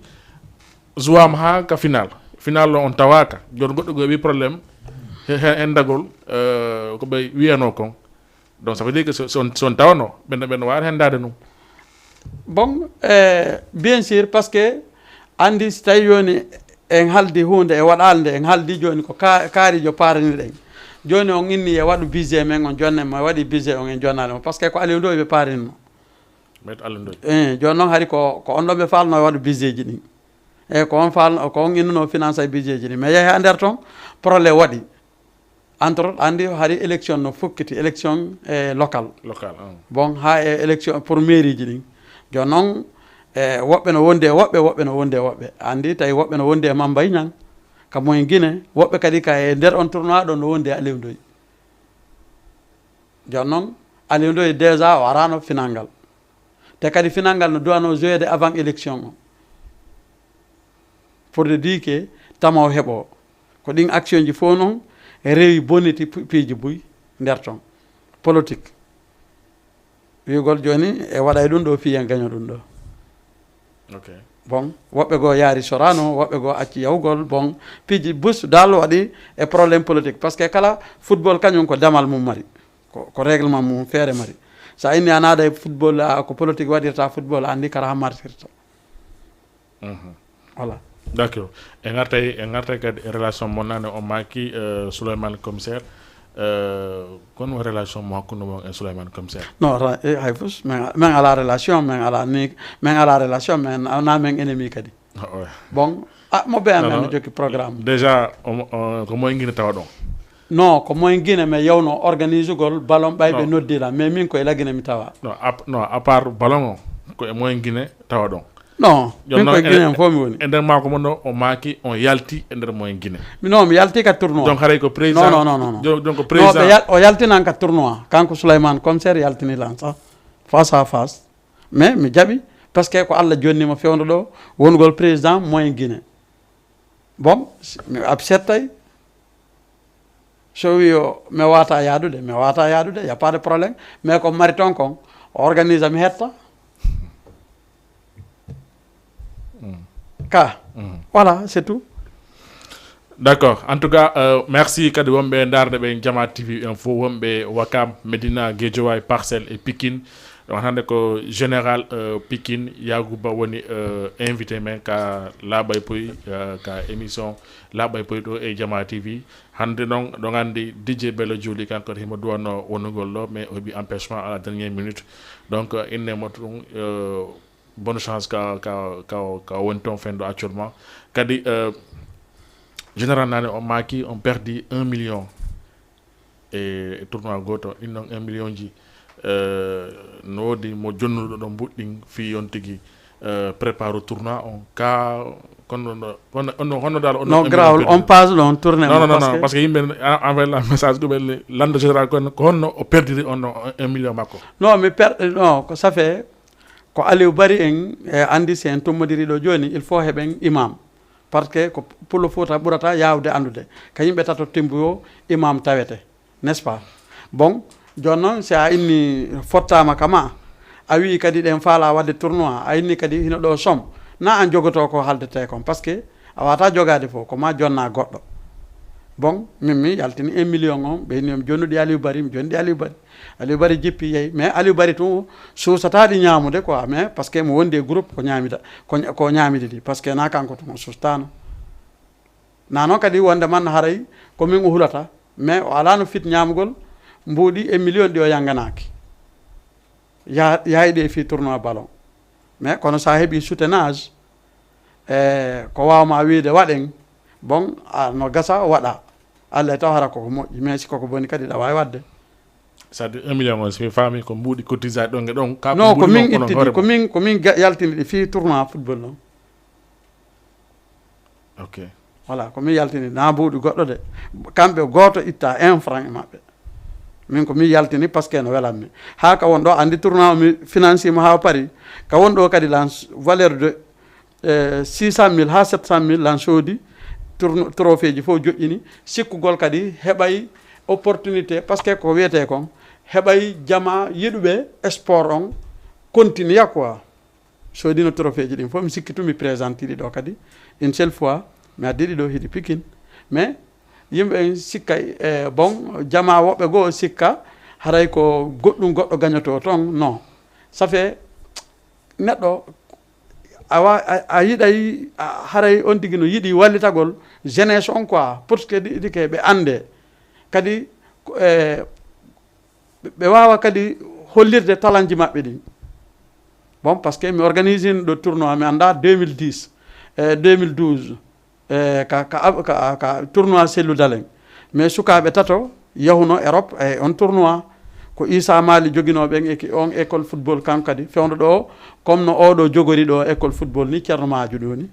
jouaama haa ka final. Final o on tawaaka. Jooni goɗɗo ko heɓi problème, he, he, enndagol, euh, ko ɓe wiyanoo kon. Donc, ça veut dire que so, so on, so on tawanoo, ɓen, ɓen waawi henndaade ɗum. Bon, eh, bien sûr, parce que anndi si tawi jooni en haldi huunde e waɗaali nde, en haldi jooni ko ka-, kaarijo paaraniɗen. Jooni on inni e waɗu budget men on, jonnen mo e waɗi budget on en jonnaali mo, parce que ko Aliou Ndoye ɓe paarinno. Maître Aliou Ndoye. Eh, jooni noon hari ko, ko on ɗo ɓe faalno e waɗu budget ji ɗin. E ko on faal-, ko on innuno finance e budget ji ɗin. Mais yehi haa nder toon, problème waɗi. Entre autres, anndi hari élection no fokkiti, élection, eh, local. Local, ah. Bon, haa e élection pour mairie ji ɗin. Jooni noon, eh, woɓɓe no wondi e woɓɓe, woɓɓe no wondi e woɓɓe. Anndi tawi woɓɓe no wondi e Mamba Niang, ka Moyen Guinée, woɓɓe kadi ka e nder on tournoi ɗon no wondi e Aliou Ndoye. Jooni noon, Aliou Ndoye déjà o araano final ngal. Te kadi final ngal no duwanoo joueede avant élection o. Pour de dire que tama o heɓoo. Ko ɗin action ji fof noon rewi boniti pu-, piiji buy nder toon. Politique. Wi'ugol jooni e waɗa e ɗum ɗo, piyan gaño ɗum ɗo. Ok. Bon, woɓɓe goo yaari Sorano, woɓɓe goo acci yahugol. Bon, piiji bus dal waɗi e problème politique, parce que kala football kañum ko damal mum mari, ko, ko règlement mum feere mari. So a inni a naada e football, a, ko politique waɗirta football, a anndi kara hammartirta. Voilà. D'accord. En ngartay en ngartay kadi e relation mo nane o maaki, euh, Souleymane Commissaire, euh, kono relation mo hakkunde mon e Souleymane Commissaire? Non, ra- eh, hay fus, men, men ala relation, men ala ni, men ala relation, men na men ennemi kadi. Oh, ouais. Bon, ah, mo be Non, amen non. No jokki programme. Déjà, o, o, ko moye Guinée tawa ɗon? Non, ko moye Guinée, mais yawno organise gol ballon ɓay ɓe Non. Noddila, mais min ko e la Guinée mi tawa. Non, à, non, à part ballon o, ko e moye Guinée tawa ɗon? Non, Yo, min non, ko e Guinée e- fof mi woni. E nder maako mon ɗo, o maaki, on yalti e nder moye Guinée. Mi non, mi yalti ka tournoi. Donc haray ko président. Non, non, non, non, non. Donc, donc ko Non, président. ɓe yal- o yaltinani ka tournoi. Kanko Souleymane Commissaire yaltini lan sa face à face. Mais mi jaɓi, parce que ko Allah jonni mo fewndo ɗo, wongol président moyen Guinée. Bon, si- mi upset tay. So wi o, mi wata yaadude, mi wata yaadude, y a pas de problème. Mais ko mari ton kon, o organise mi hetta. Ka. Voilà, c'est tout. D'accord. En tout cas, euh, merci kadi wonɓe ndaarde ɓe Jama T V Info, wonɓe Wakam, Medina, Guédiawaye, Parcelles et Pikine. Donc hannde ko général, euh, Pikine, Yagouba woni, euh, invité men ka laaɓay poy, euh, ka émission laaɓay poy ɗo e Jama T V. Hannde noon, ɗo nganndi D J Bello Juli, kanko himo duwanno wonugol ɗo, mais o heɓi empêchement à la dernière minute. Donc, euh, inne mo ɗum, euh, bonne chance ka, ka, ka, ka woni toon fenndo actuellement. Kadi, euh, général nane, on maaki, on perdi un million e, e tournoi gooto. Ɗin noon un million ji, euh, no woodi mo jonnuɗo ɗo mbuɗɗin fii on tigi, euh, prépare tournoi on. Ka, kono no, kono, ono, hono dal, ono Non, un grawol, million on passe ɗon tourné Non, mo, non, non, parce non, que parce que yimɓe a- envoyé la message ɗumen, lande général, kono ko honno o perdiri on un million, un million makko? Non, mi per non, ko ça fait ko Aliou Bari en e anndi si en tummodiri ɗo jooni, il faut heɓen imam. Parce que ko Pullo Fouta ɓurata yaawde anndude. Ka yimɓe tato timbuyo imam tawete, n'est-ce pas? Bon, jooni noon si a inni fottaama ka ma, a wii kadi ɗen faala waɗde tournoi, a inni kadi hino ɗo som, na an jogoto ko haaldete kon, parce que a wata jogaade fof, ko ma jonna goɗɗo. Bon, min mi yaltini un million on, ɓe inni mi jonnuɗi Aliou Bari, mi jonnuɗi Aliou Bari. Aliou Bari jippi yehi, mais Aliou Bari tun suusata ɗi ñaamude quoi, mais parce que mo wondi e groupe ko ñaamida, ko, ko ñaamidi ɗi, parce que na kanko tun o sustano. Na noon kadi wonde man haray ko min o hulata, mais o alano fit ñaamugol mbuuɗi e million ɗi o yanganaaki. Ya-, yaayiɗi e fii tournoi ballon. Mais kono sa heɓi soutenage, e ko wawma wiide waɗen, bon, a no gasa waɗa. Allah e taw hara koko moƴƴi, mais si koko boni kadi ɗa wawi waɗde. C'est-à-dire un million on, si mi faami ko mbuuɗi cotisé ɗon e ɗon, ka Non, ko mbuuɗi min mo, onon ittidi, hoore ko mon. Min, ko min ga- yaltini ɗi fii tournoi football non. Ok. Voilà, ko min yaltini, na mbuuɗi goɗɗo de. Kamɓe gooto itta un franc e maɓɓe. Min ko min yaltini parce que no welanmi. Haa ka won ɗo, anndi tournoi o mi financé mo haa o pari. Ka won ɗo kadi lan s- valeur de, eh, six cent mille haa sept cent mille lan soodi tourno-, trophée ji fof joƴƴini. Sikkugol kadi heɓay opportunité, parce que ko wiyetee kon, heɓay jama yiɗuɓe sport on continue quoi. Soodino trophée ji ɗin fof, mi sikki tun mi présente ɗi ɗo kadi. Une seule fois, mi addi ɗi ɗo hiɗi Pikine. Mais yimɓe en sikka, e bon, jama woɓɓe goo sikka, haray ko goɗɗum goɗɗo gañoto ton. Non. Ça fait, neɗɗo, a, wa- a, a yiɗay, a, haray on tigi no yiɗi wallitagol jeunesse on quoi, pour que ɗi, ɗi ke ɓe annde. Kadi, ko, e, ɓe, ɓe waawa kadi hollirde talanji maɓɓe ɗin. Bon, parce que mi organise ɗo tournoi, mi annda deux mille dix, e deux mille douze, e ka, ka, ka, ka tournoi Sellu Dalen. Mais sukaaɓe tato yahuno Europe e on tournoi. Ko Issa Mali joginoo ɓen e ki-, on école football kan kadi. Fewndo ɗo, comme no oɗo jogori ɗo école football ni, Ceerno Maajo ɗo ni.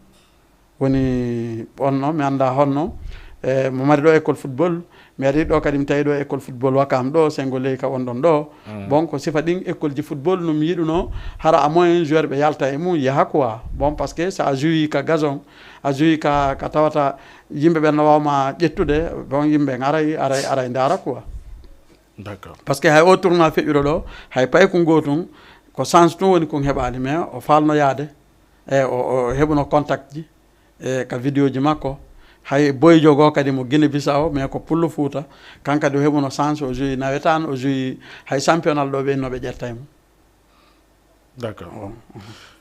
Woni onno, mi annda honno. E, mo mari ɗo école football, mi ari ɗo kadi mi tawi ɗo école football Wakam ɗo, Sengo Leyka on ɗon ɗo. Bon, ko sifa ɗin école ji football no mi yiɗuno, hara a moyen joueur ɓe yalta e mum, yaha quoi. Bon, parce que sa joue ka gazon, a joue ka, ka tawata yimɓe ɓen no wawma ƴettude, bon, yimɓe ɓen aray, aray, aray ndaara quoi. D'accord. Parce que hay o tournoi feƴƴuɗo ɗo, hay paykun goo tun, ko chance tun woni kun heɓaali, mais o falno yaade. E o, o heɓuno contact ji e ka vidéo ji makko. Hay boyjo goo kadi mo Guinée Bissau, mais ko pullo Fuuta. Kan kadi o heɓuno chance, o joue nawetaan, o joue hay championnat ɗo ɓe inno ɓe ƴettay mo. D'accord.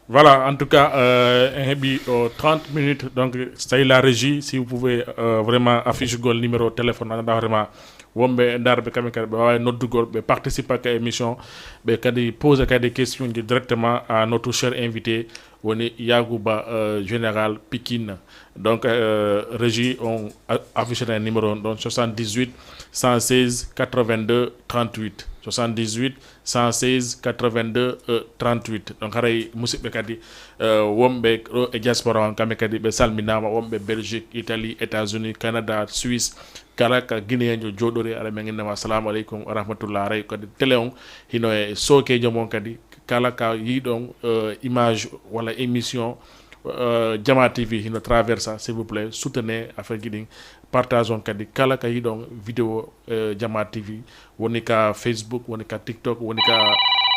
Voilà, en tout cas, euh, en heɓi o trente minutes. Donc, c'est la régie, si vous pouvez euh, vraiment affiche gol numéro téléphone, anda vraiment wonɓe darɓe kamɓe kadi ɓe wawi noddugol, ɓe participe ka émission, ɓe kadi pose kadi question ji directement à notre cher invité, woni Yagouba euh, Général Pikine. Donc euh, régie, on affiche un numéro, donc soixante-dix-huit cent seize quatre-vingt-deux trente-huit, soixante-dix-huit cent seize quatre-vingt-deux trente-huit. Donc haray musidɓe kadi euh, wonɓe ɗo e diaspora on, kamɓe kadi ɓe salminama, wonɓe Belgique, Italie, États-Unis, Canada, Suisse. Kala ka guinéenjo jooɗori, ara men innama assalamu aleykum wa rahmatullah. Haray kadi télé on hino e sookejo mon kadi. Kala ka yiɗon euh, image walla émission euh, Jama TV hino traversa, s'il vous plaît soutenez affaire ji ɗin. Partage on kadi kala ka yiɗon vidéo euh, Jama TV, woni ka Facebook, woni ka TikTok, woni ka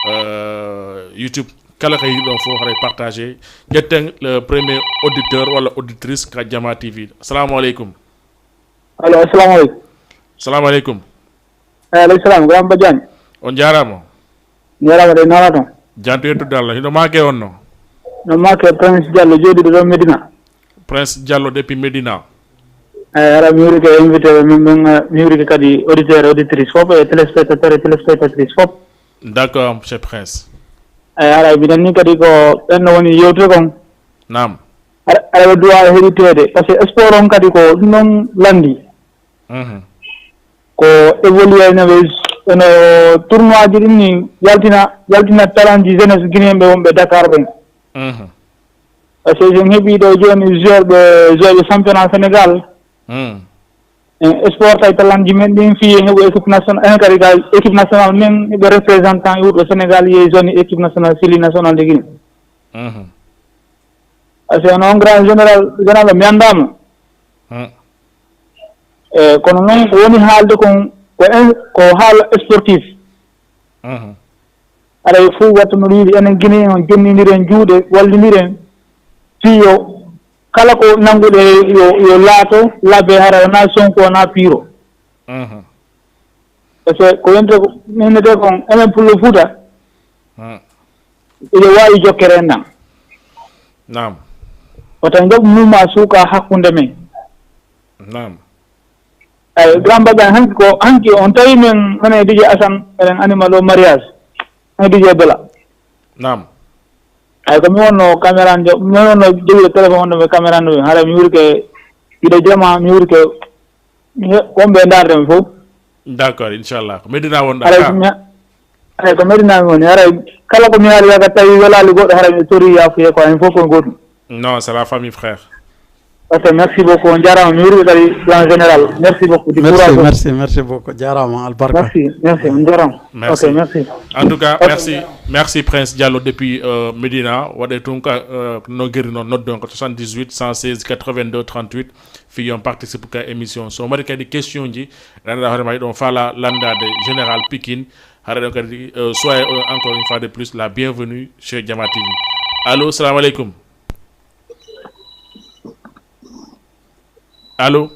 euh, YouTube. Kala ka yiɗon fof haray partage. Ƴetten le premier auditeur walla auditrice ka Jama TV. Assalamu aleykum. Allo, assalamu aleykum. Salamu aleykum. Aleykum salam, Grand Badiane. On jarama. Jarama de, nana toon. Jantu yettude Allah. Hino make on no? No make Prince Diallo, jooɗiɗo ɗo Medina. Prince Diallo depuis Medina. Eyi, ara mi wurike invité men ɓen, mi wurike kadi auditeur, auditrice fof e téléspectateur e téléspectatrice fof. D'accord, monsieur Prince. Eyi, ara mi nanni kadi ko ɓen no woni yewtude kon. Naam. Ara ara ɓe duwa heɗitede, par ce que sport on kadi ko ɗum ɗon landi. Mhm. Ko évolué no ɓe no tournoi ji ɗin ni yaltina yaltina talent ji jeunesse guinéen ɓe wonɓe Dakar ɓen. Mhm. Par ce que so en heɓi ɗo joni joueur ɓe joueur ɓe championnat Sénégal. Mm. En sport tawi talent ji men ɗin fi en heɓu équipe nationale en kadi ka équipe nationale men ɓe représentant e wuɗɗo Sénégal yehi zone équipe nationale sili nationale de Guinée. Mhm. Par ce que on grand général général mi andama. Mm. E kono noon ko woni haalde kon ko en ko haala sportif. Mhm. Aray fof watta mbiɗo yiɗi enen Guinée on jonnindiren juuɗe wallindiren fii yo kala ko nannguɗe yo yo laato labbe hara wona Sonko wona piiro. Mhm. Par ce que ko wonte ko nennete kon enen pullo Fuuta Mm. eɗo waawi jokkere en nan. Naam. Wata njaɓ muma suuka hakkunde men. Naam. Eyi, Grand Badiane, hanki ko hanki on tawi men menen e D J Assane eɗen anima ɗo mariage. Ene D J Bella. Naam. Eyi, ko mi wonno caméra njo mi wonno joguiɗo téléphone wonno mi caméra njo hara mi wurke yiɗo jama mi wurke wonɓe e ndaarde mi fof. D'accord, inchallah. Ko Medina wonɗa Haray ka? ko mi haray ko Medina mi woni haray kala ko mi haali ka tawi welali goɗɗo haray mi tori yafuye ko en fof ko gotum. Non, c'est la famille, frère. Ok, merci beaucoup. On jarama mi wurɓe kadi plan général. Merci beaucoup. Du Merci, courage. Merci, merci beaucoup. Jarama albarka. Merci, merci. On jarama. Merci. Ok, merci. En tout cas, Ok. Merci, merci Prince Diallo depuis euh, Medina. Waɗe tun ka euh, no geri noon nodde on ko soixante-dix-huit cent seize quatre-vingt-deux trente-huit. Fi on participe ka émission. So mari kadi question ji, randa hoore ma ɗon fala landade général Pikine. Hare ɗon kadi euh, soyez euh, encore une fois de plus la bienvenue chez Jama T V. Allô, salam alaikum. Allô?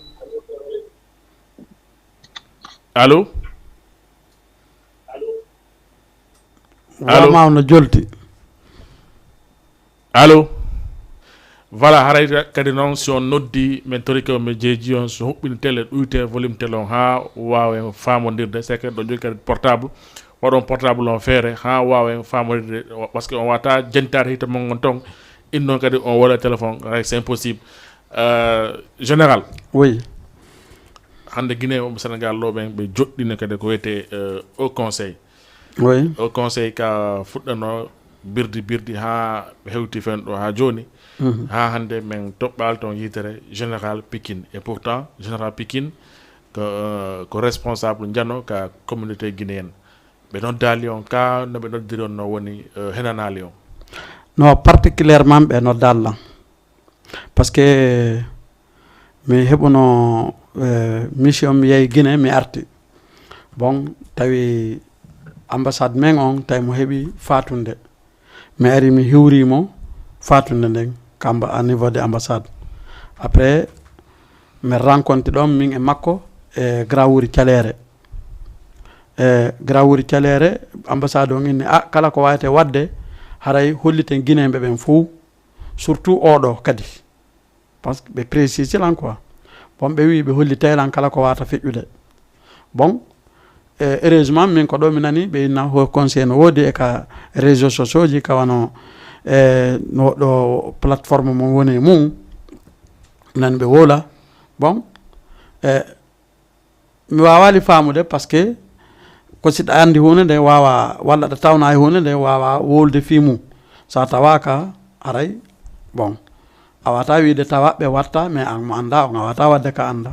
Allô? Allô? Wama no jolti. Allô? Voilà, haray kadi noon si on noddi min tori ko mi jeeji on so huɓɓini télé ɗuyte volume télé on ha wawen famodirde, c'est que ɗo jogi kadi portable, waɗon portable on feere ha wawen famodirde, parce que on wata jentade hite mon on ton. Innon kadi on wola téléphone, haray c'est impossible. Euh, général, Oui. Hannde Guinée omo Sénégal ɗo ɓen ɓe joɗɗini kadi ko wiyetee euh, au conseil. Oui. Au conseil ka fuɗɗano birdi birdi ha hewti fen ɗo ha joni. Mhm. Ha hannde min toɓɓaali ton yitere général Pikine, et pourtant général Pikine ko, euh, ko responsable njano ka communauté guinéenne. Ɓe noddaali on ka no ɓe noddiri on no woni euh, henanaali on. Non, particulièrement ɓe noddaali lan. Par ce que mi heɓuno euh, mission mi yehi Guinée mi arti. Bon, tawi ambassade men on tawi mo heɓi fatunde. Mi ari mi hiwrimo, fatunde nden kamba à niveau de ambassade. Après, mi rencontre ɗon min e makko e Grawuri Caleere. E Grawuri Caleere, ambassade on inni, "A, kala ko wawete wadde, haray holliten Guinéen ɓe ɓen fow, surtout oɗo kadi." Parce que ɓe précise lan quoi. Bon, ɓe wi ɓe hollitay lan kala ko wawata feƴƴude. Bon, e heureusement, min ko ɗo mi nani ɓe inna ho conseil no wodi e ka réseaux sociaux ji, ka wano e no ɗo plateforme mo woni e mum, nani ɓe wola. Bon, e mi wawali famude parce que ko si ɗa andi hunde nde wawa, walla ɗa tawna e hunde nde wawa wolde fi mum. Sa tawaka, aray, bon, a wata wiide tawa ɓe watta, mais an mo anda on a wata wadde ka anda.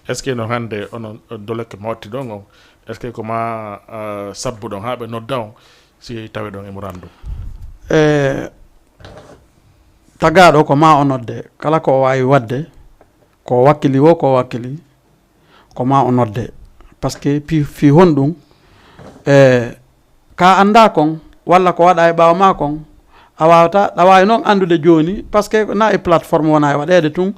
Est ce que no hande onon doloke mo watti ɗon on, est ce que ko ma uh, sabbu ɗon ha ɓe nodda on si tawi ɗon e mo randu? E tagaɗo ko ma o nodde, kala ko o wawi wadde, ko wakkili wo ko wakkili, ko ma o nodde. Parce que fi fi honɗum, e ka anda kon walla ko waɗa e ɓawa ma kon, a wawata, ɗa wawi noon andude joni, parce que na e plateforme wona e waɗede tun,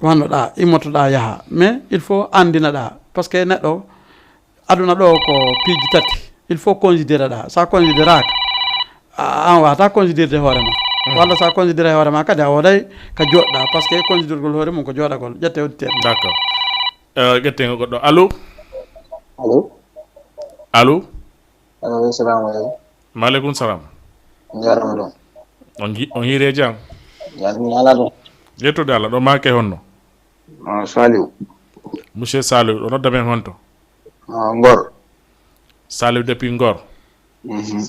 wannoɗa immotoɗa yaaha, mais il faut andinaɗa. Parce que neɗɗo, aduna ɗo ko piiji tati, il faut considérer ɗa. Sa considéraka, a- an wata considérde hoorema. Walla sa considéré hoorema kadi a woday ka joɗɗa, parce que considérgol hoore mum ko joɗagol. Ƴette auditeur. D'accord. Uh, ƴettego goɗɗo. Allo? Allo? Allo? Allo, assalamu aleykum. Maaleykum salam. Jarama ɗon. On hi- on hiire jam? Jarama ala ɗon. Yettude Allah. Ɗo make honno? Ah, Saliou. Monsieur Saliou, ɗo nodda men honto? Ah, Ngor. Saliou depuis Ngor. Mhm.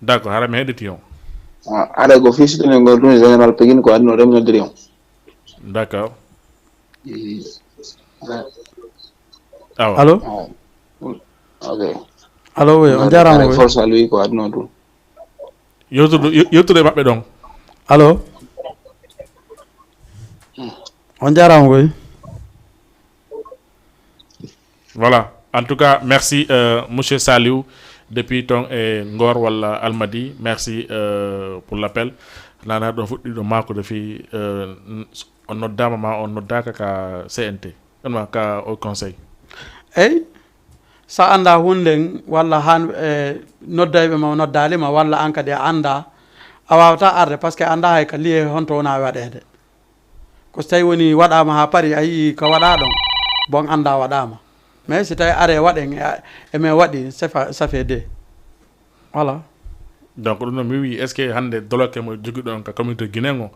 D'accord, hara mi heɗiti on. Ah, aɗa ko fisitene Ngor ɗum général Pegin ko adno remnodiri on. D'accord. Mhm. Awa. Allo? Ah. Ok. Allo, oui, on jarama Aɗa oui. Force Aloui ko adno ɗum. Yewtude yew- yewtude e maɓɓe ɗon. Allo? On jarama oui. Voilà. En tout cas, merci euh, monsieur Saliou depuis ton e Ngor walla Almadi. Merci euh, pour l'appel. Nana ɗo fuɗɗiɗo makude fi euh, n- on noddama ma on noddaka ka C N T, ma ka au conseil. Eyi, sa anda hunden walla han e noddayɓe ma noddalima walla an kadi a anda, a wawata arde parce que a anda hay ka liye honto wona waɗede. Ko so tawi woni waɗama ha paari a yii ko waɗa ɗon, bon anda waɗama. Mais si tawi are waɗen e- e men waɗi, ça fait- ça fait deux. Voilà. Donc ɗum noon mi wi est ce que hande doloke mo jogiɗon ka communauté guinéen o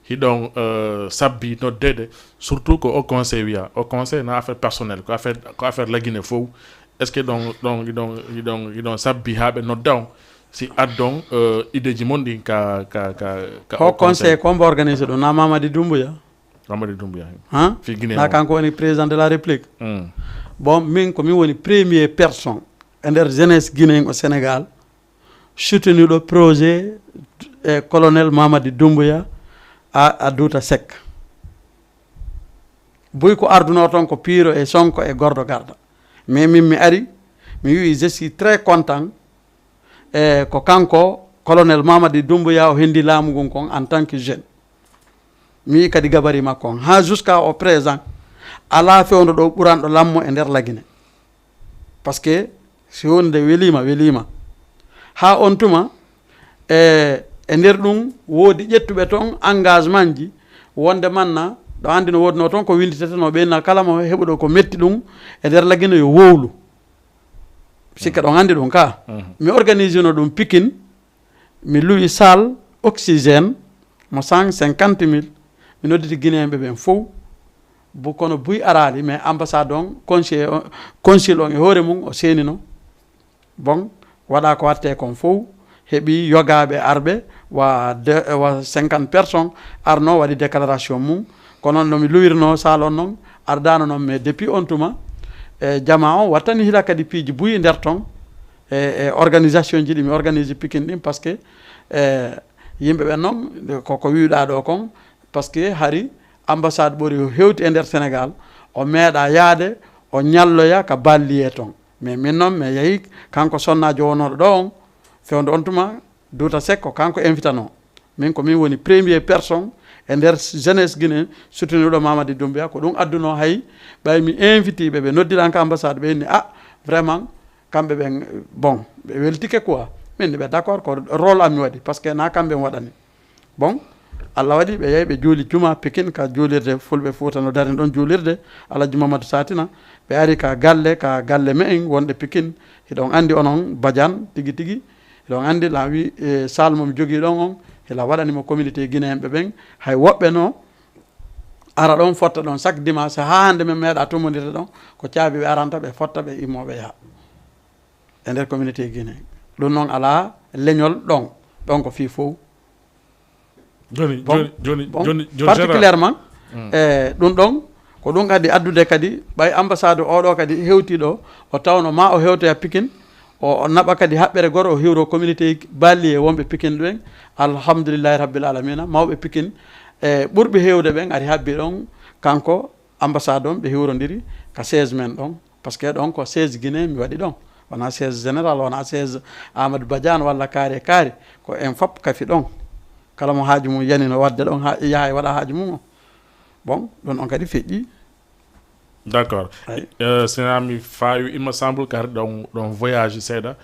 hiɗon euh, sabbi noddede, surtout ko au conseil wiya, au conseil na affaire personnel, ko affaire ko affaire la Guinée fof. Est ce que ɗon ɗon ɗiɗon ɗiɗon ɗiɗon sabbi ha ɓe nodda on si addon euh, idée ji mon ɗin ka ka ka ka Ko conseil ko mbo organiser ɗum na Mamadi Doumbouya? Mamadi Doumbouya. Han? Fi Guinée Na o. Kanko woni président de la République. Mm. Bon, min ko min woni premier personne e nder jeunesse guinéen au Sénégal soutenu ɗo projet e colonel Mamadi Doumbouya à à Douta Seck. Buy ko arduno toon ko Piiro e Sonko e Gordo Garda. Mais min mi ari, mi wi je suis très content e ko kanko colonel Mamadi Doumbouya o hendi laamu ngun kon en tant que jeune. Mi wi kadi gabari makko on ha jusqu'à au présent ala fewndo ɗo ɓuranɗo lammo e nder Lagine. Parce que si wonde welima welima ha on tuma e e nder ɗum woodi ƴettuɓe toon engagement ji wonde manna ɗo andi no woodno toon ko winditeteno ɓeyna kala mo heɓuɗo ko metti ɗum e nder Lagine yo wowlu. Sikke ɗon andi ɗum ka mi organise no ɗum Pikine. Mi luwi salle oxygène mo cent cinquante mille. Mi nodditi guinéenɓe ɓen fof. Bu kono buy araali mais ambassade on conseil on conseil on e hoore mum o seenino. Bon, waɗa ko watte kon fof heɓi yogaaɓe arɓe wa de- wa cinquante personnes arno waɗi déclaration mum. Ko noon no mi luwirno salle on noon ardano noon mais depuis on tuma e jama on wattani hila kadi piiji buy nder ton. E e organisation ji ɗi mi organise Pikine ɗin parce que e yimɓe ɓen noon koko wiwɗa ɗo kon parce que hari ambassade ɓori hewti e nder Sénégal o meeɗa yaade o ñalloya ka balliye ton. Mais min noon mi yehi kanko sonna jowonoɗo ɗo on fewndo on tuma Douta Seck ko kanko invitano. Min ko min woni premier personne e nder jeunesse Guinée soutenir ɗo Mamadi Doumbouya. Ko ɗum adduno hay ɓay mi invité ɓe, ɓe noddiran ka ambassade, ɓe inni, ah, vraiment, kamɓe ɓen, bon, ɓe weltike quoi. Min ɓe d'accord, ko rôle am mi waɗi, parce que na kamɓe mi waɗani. Bon, Allah waɗi ɓe yahi ɓe juuli juma Pikine ka juulirde Fulɓe Fuuta no darin ɗon juulirde Alhaji Mamadou Satina. Ɓe ari ka galle, ka galle me'en wonɗe Pikine. Hiɗon andi onon Badiane tigi tigi. Hiɗon andi la wi, e, salle mo mi jogii ɗon on, hila waɗani mo communauté guinéen ɓe ɓen. Hay woɓɓe no ara ɗon fotta ɗon chaque dimanche, haa hande min meeɗa tummondirde ɗon. Ko caabi ɓe aranta, ɓe fotta, ɓe immo, ɓe yaha e nder communauté guinéen. Ɗum noon alaa leñol ɗon. Ɗon ko fii fow. Joni, Bon, joni, joni, bon, joni, joni, particulièrement, e ɗum ɗon, ko ɗum kadi addude kadi, ɓay ambassade oɗo kadi hewti ɗo, o tawno ma o hewtoya Pikine, o, o naɓa kadi haɓɓere goro, o hiwro communauté baalli e wonɓe Pikine ɗumen. Alhamdulillahi Rabbil Alamina, mawɓe Pikine, e ɓurɓe hewde ɓen ari habbi ɗon, kanko ambassade on, ɓe hiwrondiri ka siège men ɗon, parce que ɗon ko siège Guinée mi waɗi ɗon, wona siège général, wona siège Amadou Badiane walla kaari e kaari, ko en fop kafi ɗon. Kala mo haaju mum yani no wadde ɗon, ha, yaha e waɗa haaju mum o. Bon, ɗum on kadi feƴƴi. D'accord. Ay. Euh, sinami fawi, il me semble, car ɗon, ɗon voyage seeɗa,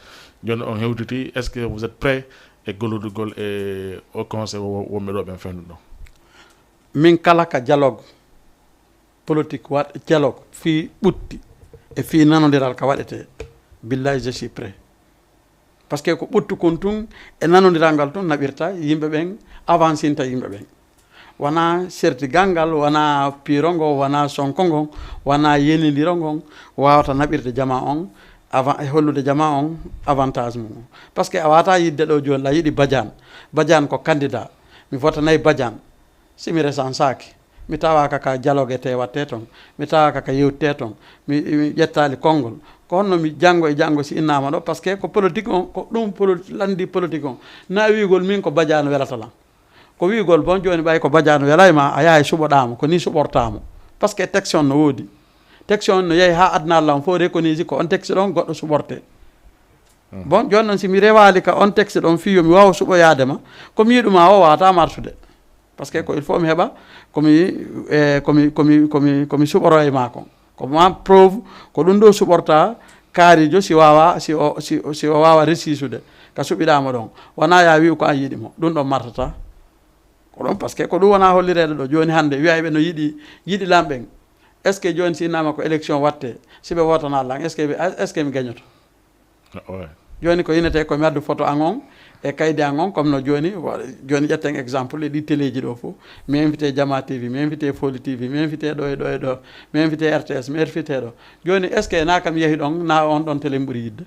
joni on hewtiti, est-ce que vous êtes prêt e golludugol e au conseil wo-, wonɓe ɗo ɓen fendu ɗon? Min kala ka dialogue politique waɗ, dialogue fii ɓutti e fii nanodiral ka waɗete, billahi je suis prêt. Parce que ko ɓuttu kon tun e nanodiral ngal tun naɓirta yimɓe ɓen, avancinta yimɓe ɓen. Wona sertigal ngal, wona piirongo, wona sonko ngon, wona yenidiro ngon wawata naɓirde jama on, avant, e hollude jama on avantage mum on. Parce que a wata yidde ɗo joni la yiɗi Badiane. Badiane ko candidat. Mi votanay Badiane. Si mi resansaki, mi tawaka ka dialogue te watte ton, mi tawaka ka yewte ton, mi, mi ƴettali konngol. Ko honno mi janngo e janngo si innama ɗo? Parce que ko politique on, ko ɗum poli-, landi politique on. Na wiigol min ko Badiane welata lan. Ko wiigol bon joni ɓay ko Badiane welay ma, a yahay suɓoɗamo, ko ni suɓortamo. Parce que texte on no woodi. Texte on no yahi ha aduna lan fof reconnaître ko on texte ɗon goɗɗo suɓorte. Bon, joni noon si mi rewali ka on texte ɗon fii yo mi wawa suɓoyade ma, ko mi yiɗuma o wawata marsude. Parce que ko il faut mi heɓa ko mi, e, ko mi, ko mi, ko mi, ko mi suɓoro e ma kon. Ko ma preuve, ko ɗum ɗo suɓorta kaarijo si wawa, si o, si, si o wawa resisude ka suɓiɗamo ɗon. Wona ya wi'u ko an yiɗi mo, ɗum ɗon martata. Ko ɗon parce que ko ɗum wona hollireede ɗo. Joni hande wiyayɓe no yiɗi, yiɗi lan ɓen. Est-ce que joni si innama ko élection watte, si ɓe wotana lan, est-ce que ɓe, est-ce que mi gañoto? Ouais. Joni ko yinete ko mi addu photo an on e kaydi an on, comme no joni, wa-, joni ƴetten exemple e ɗi téléji ɗo fof. Mi invité Jama T V, mi invité Foli T V, mi invité ɗo e ɗo e ɗo, mi invité R T S, mi invité ɗo. Joni est-ce que na kam yahi ɗon, na on ɗon télé mi ɓuri yidde?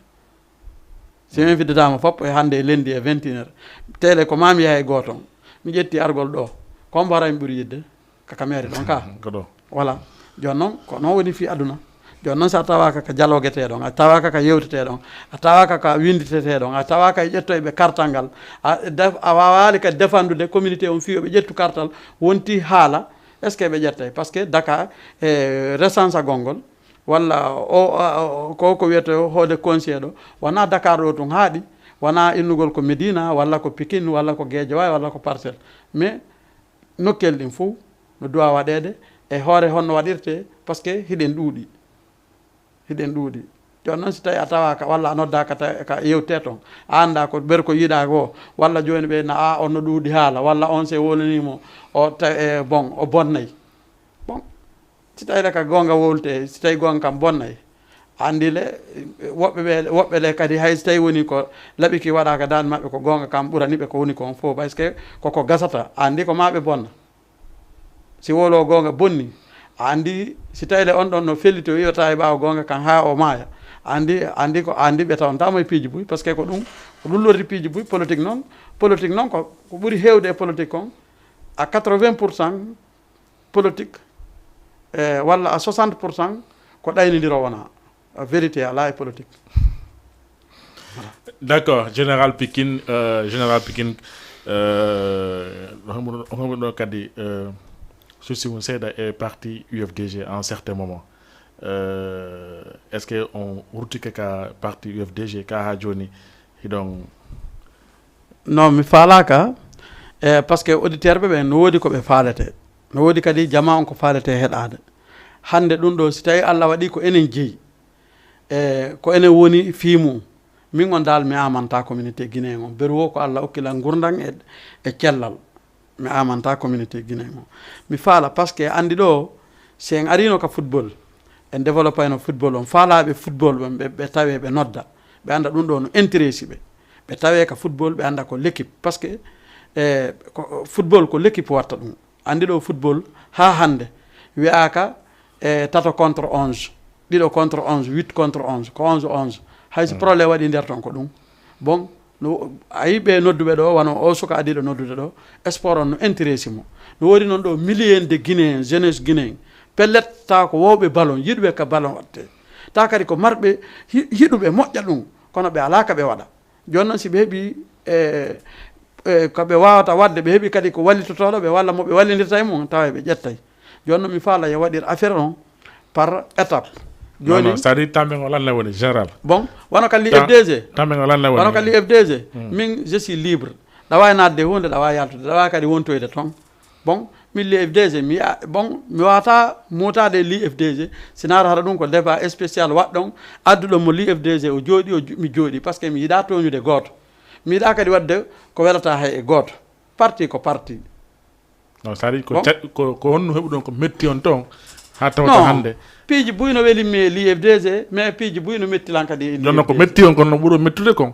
Si mi invité tama fop e hande e lundi e vingt et une heures. Télé ko ma mi yaha e goto on. Mi ƴetti argol ɗo. Ko mbo haray mi ɓuri yidde? Ka kamere ɗon ka. Ko ɗo. Voilà. Joni noon, ko noon woni fii aduna. Joni noon, so a tawaka ka dialoguete ɗon, a tawaka ka yewtete ɗon, a tawaka ka winditete ɗon, a tawaka e ƴettoyɓe kartal ngal, a, def, a wawali ka defandude communauté on fii yo ɓe ƴettu kartal, wonti haala, est-ce que ɓe ƴettay? Parce que Dakar, e resansagol ngol, walla o, o, o, ko, ko wiyete hoode conseil ɗo, wona Dakar ɗo tun haaɗi, wona innugol ko Médina, walla ko Pikine, walla ko Guédiawaye, walla ko Parcelles. Mais nokkel ɗin fof no duwa waɗeede e hoore honno waɗirte, parce que hiɗen ɗuuɗi. Hiɗen ɗuuɗi. Jooni noon, si tawi a tawaka walla a noddaka ta-, ka yewte ton, a annda ko ɓer ko yiɗa goo, walla jooni ɓe na, "A, on no ɗuuɗi haala," walla on se wolani mo, o ta-, e, bon, o bonnay. Bon, si tawi le ka goonga wowlte, si tawi goonga kam bonnay, a anndi le, woɓɓe ɓe, woɓɓe le kadi hay si tawi woni ko laɓi ki waɗaka daan maɓɓe, ko goonga kam ɓurani ɓe ko woni ko on fof, parce que koko gasata, a anndi ko ma ɓe bonna. Si wolo goonga bonni, a anndi si tawi le on ɗon no fellito, wi'ata e ɓaawo goonga kan haa o maaya, a anndi, a anndi ko, a anndi ɓe tawanta mo e piiji buy, parce que ko ɗum, ko ɗum lorri piiji buy, politique noon, politique noon ko, ko ɓuri heewde e politique kon, à quatre-vingts pour cent politique, e, walla à soixante pour cent ko ɗaynidiro wona. A vérité, alaa e politique. D'accord, Général Pikine, euh, Général Pikine, euh, homo, homo ɗo kadi, euh, souci mum seeɗa e parti U F D G en certain moment. Euh, est-ce que on ruttike ka parti U F D G ka haa jooni hiɗon? Non, mi faalaka. E, parce que auditeur ɓe ɓen no woodi ko ɓe faalete, no woodi kadi jama on ko faalete heɗaade. Hannde ɗum ɗo, si tawi Allah waɗi ko enen jeyi, e, ko enen woni fii mum, min on dal mi amanta communauté guinéen on. Beru o ko Allah okki lan ngurndan e, e cellal. Mi amanta communauté guinéen on. Mi faala parce que anndi ɗo, si en arino ka football, en développayno football on, faalaaɓe football ɓen ɓe, ɓe tawe ɓe nodda, ɓe annda ɗum ɗo no intéresse ɓe. Ɓe tawe ka football, ɓe annda ko l'équipe. Parce que, e, ko, football ko l'équipe watta ɗum. Anndi ɗo football haa hannde wi'aaka, e, tato contre onze, ɗiɗo contre onze, huit contre onze, ko onze onze. Hay so problème waɗi nder ton ko ɗum. Bon, no, a yi ɓe nodduɓe ɗo, wano o suka adiɗo noddude ɗo, sport on no intéresse mo. No woodi noon ɗo milliers de Guinéen, jeunesse guinéen, pellet, tawa ko wowɓe ballon, yiɗuɓe ka ballon waɗte. Tawa kadi ko marɓe hi-, yiɗuɓe moƴƴa ɗum, kono ɓe alaa ka ɓe waɗa. Jooni noon, si ɓe heɓi, e, e, ko ɓe wawata waɗde, ɓe heɓi kadi ko wallitotooɗo ɓe walla mo ɓe wallindirta e mum, tawa ɓe ƴettay. Jooni noon, mi faala yo waɗir affaire on par étape. Non, non, jooni, c'est-à-dire, tambe ngol lan woni général. Bon, wano ka li Ta-, F D G. Tambe ngol lan woni. Wano ka li F D G. Hmm. Min, je suis libre. Ɗa waawi naatde huunde, ɗa waawi yaltude, ɗa waawi kadi wontoyde toon. Bon, min li F D G, mi, a, bon, mi wawata muutaade e li F D G, si naata hara ɗum ko débat spécial waɗɗon, adduɗon mo li F D G, o jooɗi, o ju-, mi jooɗi, parce que mi yiɗa tooñude gooto. Mi yiɗa kadi waɗde ko welata hay e gooto. Parti ko parti. Non, c'est-à-dire ko, bon, ca-, ko, ko honno heɓuɗon ko metti on toon, haa tawata non, hannde? Piiji buy no welimmi e li F D G, mais piiji buy no metti lan kadi e li F D G. Jooni noon ko metti on kon no ɓuri mettude kon.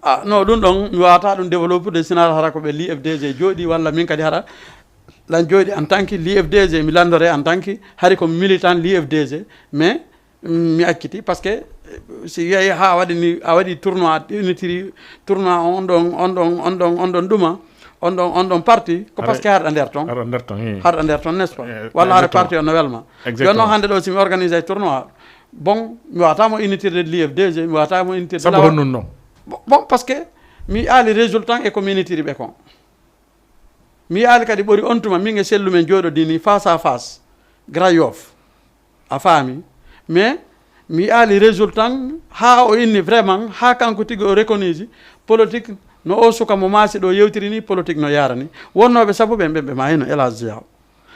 Ah, non, ɗum ɗon, mi wawata ɗum développude, si naata hara ko ɓe li F D G jooɗi, walla min kadi hara lan jooɗi en tant que li F D G, mi lanndore en tant que, hari ko mi militant li F D G, mais, mm, mi acciti, parce que, eh, si yehi haa waɗi ni, a waɗi tournoi, initiri tournoi on ɗon, on ɗon, on ɗon, on ɗon ɗuma, on ɗon, on ɗon parti, ko parce que harɗa nder ton. Harɗa nder ton, ii. Harɗa nder ton, n'est-ce pas? Eh, walla hara exactement. Parti on no welma. Exactement. Jooni noon hannde ɗo, si mi organise tournoi, bon, mi wawata mo initirde li F D G, mi wawata mo initirde. Sabu lawa-, honɗum noon? Bo-, bon, parce que mi aali résultat e ko mi initiri ɓe kon. Mi aali kadi ɓori on tuma min e sellu men jooɗodini face à face, Grand Yoff. A faami? Mais mi aali résultat haa o inni vraiment, haa kanko tigi o reconnaît politique no o suka mo maasi ɗo yewtiri ni, politique no yarani. Wonnooɓe sabu ɓen, ɓen ɓe maayino, El Hadj Diaw.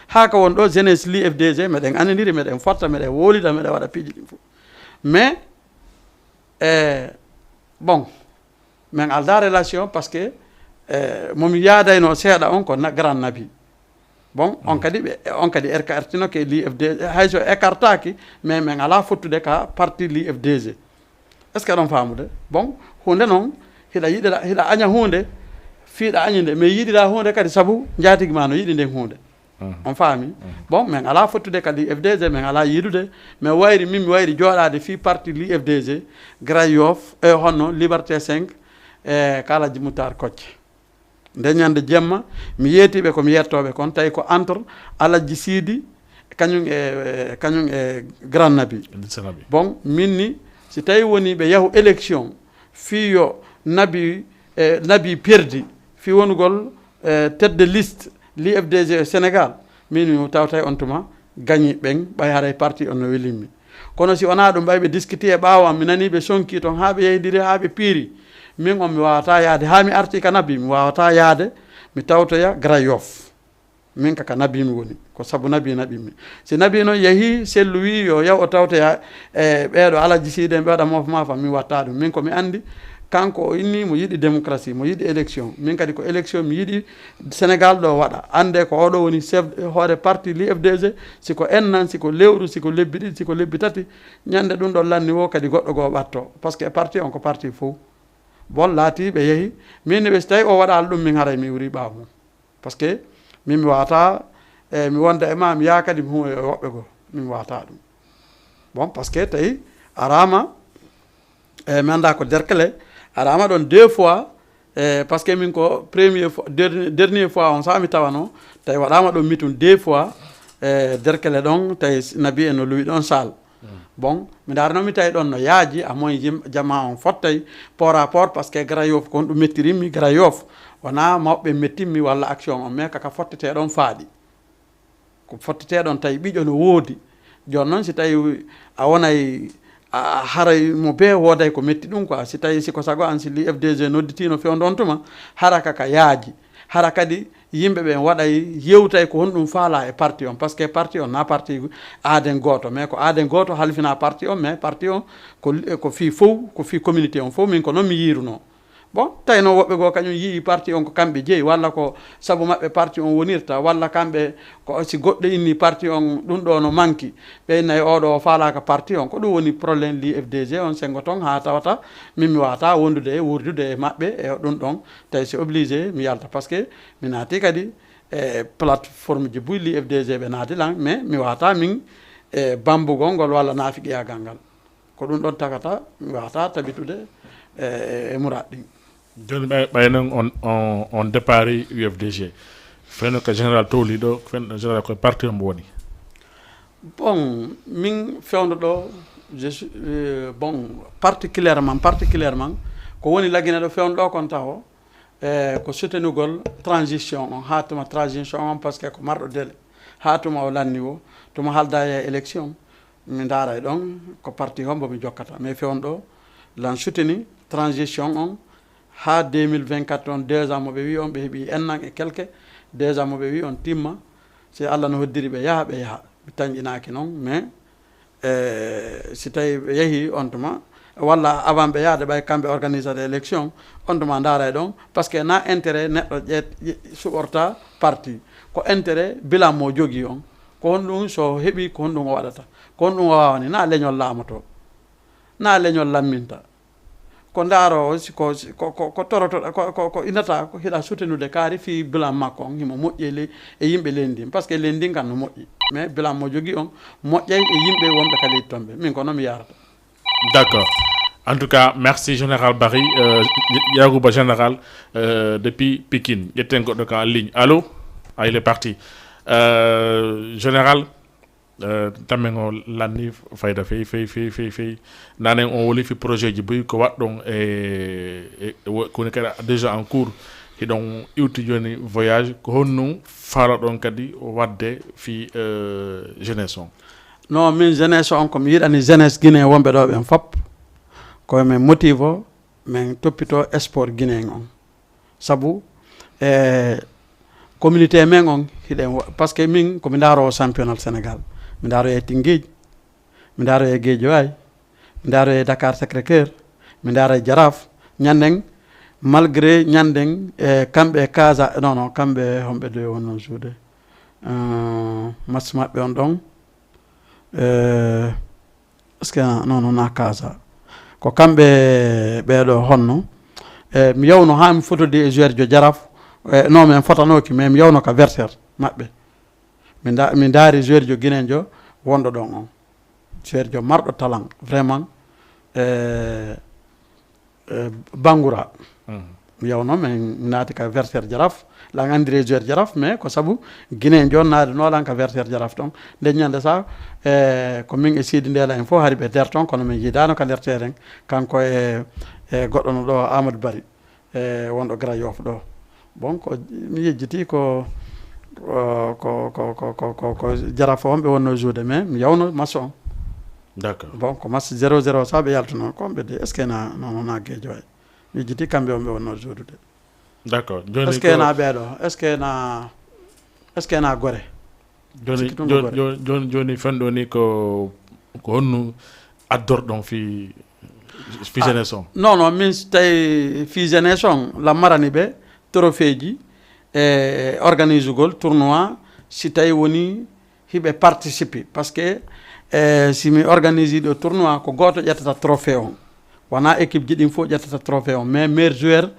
Haa ka won ɗo, jeunesse li F D G, meɗen anndiri, meɗen fotta, meɗen wowlida, meɗen waɗa piiji ɗin fof. Mais, eh, bon, min alda relation parce que, eh, mo mi yaadayno seeɗa on ko na-, Grand Nabi. Bon, on kadi ɓe, on kadi écartino ke li F D G, hay so écartaki, mais min ala fottude ka parti li F D G. Est-ce que aɗon faamude? Bon, huunde noon, hiɗa yiɗira, hiɗa aña huunde, fii ɗa añi nde, mais yiɗira huunde kadi sabu njaatigi ma no yiɗi nden huunde. Mhm. On faami? Mhm. Bon, min ala fottude kadi F D G, min ala yiidude, min wayri, min mi wayri jooɗaade fii parti li F D G, Grand Yoff, e honno Liberté cinq, e Kalaji Moutar Kocce. Nde ñande jemma, mi yeetiiɓe ko mi yettooɓe kon, tawi ko entre Alhaji Sidi, kañum e, e, kañum e Grand Nabi. Grand Nabi. Bon, min ni, si tawi woni ɓe yahu élection, fii yo Nabi, e, Nabi perdi, fii wonugol, e, tête de liste, li F D G e Sénégal, min mi tawtay on tuma, gañi ɓen, ɓay haray parti on no welimmi. Kono si wonaa ɗum, ɓay ɓe diskiti e ɓaawo am, mi nanii ɓe sonki toon, haa ɓe yeydiri, haa ɓe piiri. Min on, mi waawataa yaade, haa mi arti ka Nabi, mi waawataa yaade, mi tawtoya Grand Yoff. Min ka, ka Nabi mi woni, ko sabu Nabi naɓimi. Si Nabi noon yehii, sellu wii yo yaw o tawtoya e ɓeeɗo Alhaji Siidi en, ɓe waɗa moof maafa, mi watta ɗum. Min ko mi anndi, kanko o inni mo yiɗi démocratie, mo yiɗi élection. Min kadi ko élection mi yiɗi Sénégal ɗo waɗa. Annde ko oɗo woni chef, hoore parti li F D G, si ko ennan, si ko lewru, si ko lebbi ɗiɗi, si ko lebbi tati, ñande ɗum ɗo lanni wo kadi goɗɗo goo ɓatto. Parce que parti on ko parti fof. Bon, laati ɓe yehi. Min ne ɓe si tawi o waɗaali ɗum, min haray mi wuri ɓaawo mum. Parce que min mi wawata, e, mi wonda e ma, mi yaha kadi mi huuwa e woɓɓe goo. Min mi wawata ɗum. Bon, parce que tawi arama, e, mi annda ko Derkele, arama ɗon deux fois, e, parce que min ko premier fois, der-, dernier fois on saha mi tawano, tawi waɗama ɗon mitum deux fois, e, Derkele ɗon, tawi Nabi en no luwi ɗon salle. Mm. Bon, mi ndaarno mi tawi ɗon no yaaji, a moy jim-, jama on fottay, port à port, parce que Grand Yoff ko honɗum mettirimmi, Grand Yoff wona mawɓe mettimmi walla action on, mais kaka fottete ɗon faaɗi. Ko fottete ɗon tawi ɓiƴo no woodi. Jooni noon si tawi a wonay, a, a haray mo bee wooday ko metti ɗum quoi. Si tawi si ko sago an si li F D G nodditiino fewndo on tuma, hara kaka yaaji. Hara kadi yimɓe ɓen waɗay, yewtay ko honɗum faalaa e parti on, parce que parti on na parti aaden gooto, mais ko aaden gooto halfina parti on, mais parti on ko, ko fii fow, ko fii communauté on fow, min ko non mi yiirunoo. Bon, tawi noon woɓɓe goo kañum yi'i parti on ko kamɓe jeyi, walla ko sabu maɓɓe parti on wonirta, walla kamɓe ko si goɗɗo inni parti on ɗum ɗo no manki, ɓe innay oɗo o faalaaka parti on. Ko ɗum woni problème li F D G on, sengo ton haa tawata min mi waata wondude e wuurdude e maɓɓe e ɗum ɗon, tawi c'est obligé mi yalta, parce que mi naati kadi e plateforme ji buy li F D G ɓe naati lan, mais mi waata min e bambugol ngol walla naafiqiyaagal ngal. Ko ɗum ɗon tagata mi waata tabitude e, e muraad ɗin. Jooni ɓay, ɓay noon on, on, on départ U F D G, fewndo ko général towliiɗo, fewndo général koye parti on mbo woni? Bon, min fewndo ɗo, je suis, euh, bon, particulièrement, particulièrement, ko woni Lagine ɗo fewndo ɗo kon taho, e ko soutenugol transition on, haa tuma transition on, parce que ko marɗo délai, haa tuma o lanni o, tuma halda e élection, mi ndaara e ɗon ko parti hombo mi jokkata. Mais fewndo ɗo, lan soutenu transition on, haa deux mille vingt-quatre on, deux ans mo ɓe wi on, ɓe heɓi un an e quelque, deux ans mo ɓe wi on timma, si Allah no hoddiri ɓe yaha, ɓe yaha, ɓe tanƴinaaki noon, mais e si tawi ɓe yahi on tuma, walla avant ɓe yahde ɓay kamɓe organisade élection, on tuma ndaara e ɗon, parce que na intérêt neɗɗo ƴeet, ƴe-, suɓorta parti, ko intérêt bilan mo jogii on, ko honɗum so heɓi, ko honɗum o waɗata, ko honɗum o waawani, na leñol laamoto, na leñol lamminta. Ko ndaaroowo, si ko, si ko, ko, ko torotoɗa, ko, ko, ko inata, ko hiɗa soutenude kaari fii bilan makko on, himo moƴƴi e le-, e yimɓe leydi ndin. Parce que leydi ndin kan no moƴƴi. Mais bilan mo jogii on, moƴƴay e yimɓe wonɓe ka leydi ton ɓe. Min ko non mi yaarata. D'accord. En tout cas, merci Général Barry, euh, Yacouba Général, euh, depuis Pikine. Ƴetten goɗɗo ka en ligne. Allô? Ah, il est parti. Euh, Général, euh, tammen o lanni fayda fey, fey, fey, fey, fey. Nanen on woni fi projet ji buy ko waɗɗon e, e, e wo-, ko woni kadi déjà en cours. Hiɗon iwti jooni voyage, ko honno faaloɗon kadi waɗde fi, euh, jeunesse on? Non, min jeunesse on, ko mi yiɗani jeunesse Guinée wonɓe ɗo ɓen fop, ko men motivo, men toppito sport Guinée on. Sabu, e communauté men on, hiɗen wa-, parce que min, ko mi ndaaroowo championnat Sénégal. Mi ndaaroowo e Tinguiej, mi ndaaroowo e Guédiawaye, mi ndaaroowo e Dakar Sacré-Cœur, mi ndaara e Jaraaf. Ñanden, malgré ñanden, e kamɓe Casa, non, non, kamɓe homɓe de wonno joude. Euh, match maɓɓe on ɗon. Euh, est-ce que non, non, na Casa. Ko kamɓe ɓeeɗo honno. E mi yawno haa mi fotodi e joueur jo Jaraaf. E, non, min fotanooki, mais mi yawno ka versaire maɓɓe. Mi nda-, mi ndaari joueur jo Guinée jo wonɗo ɗon on. Joueur jo marɗo talent, vraiment. E, e, Bangoura. Mi yawno, min naati ka versaire Jaraaf. Lan andiri joueur Jaraaf, mais ko sabu Guinée jo naade no lan ka versaire Jaraaf ton. Nde ñande sa, e, ko min e Sidi Ndela en fof hari ɓe der ton, kono min yiidaano ka nder terrain. Kanko e, e goɗɗo no ɗo Amadou Bari, e wonɗo Grand Yoff ɗo. Bon, ko mi yejjiti ko, ko, ko, ko, ko, ko, ko Jaraaf on ɓe wonno joude, mais mi yawno match on. D'accord. Bon, ko match zéro zéro sa ɓe yaltuno, ko ɓe de, est-ce que na, no, no na Guédiawaye? Mi yejjiti kamɓe on ɓe wonno joudude. D'accord. Jooni Est-ce que ko na ɓeeɗo? Est-ce que na, est-ce que na Gore? Jooni, Sikki ɗum jooni, ko jooni, jooni, jooni fenɗo ni ko, ko honno addorɗon fi, fi jeunesse on? Non, non, min si tawi fi jeunesse on, lan marani ɓe trophée ji e organisugol tournoi, si tawi woni hiɓe participer. Parce que, e, si mi organise ɗo tournoi, ko gooto ƴettata trophée on. Wona équipe ji ɗin fof ƴettata trophée on, mais meilleur joueur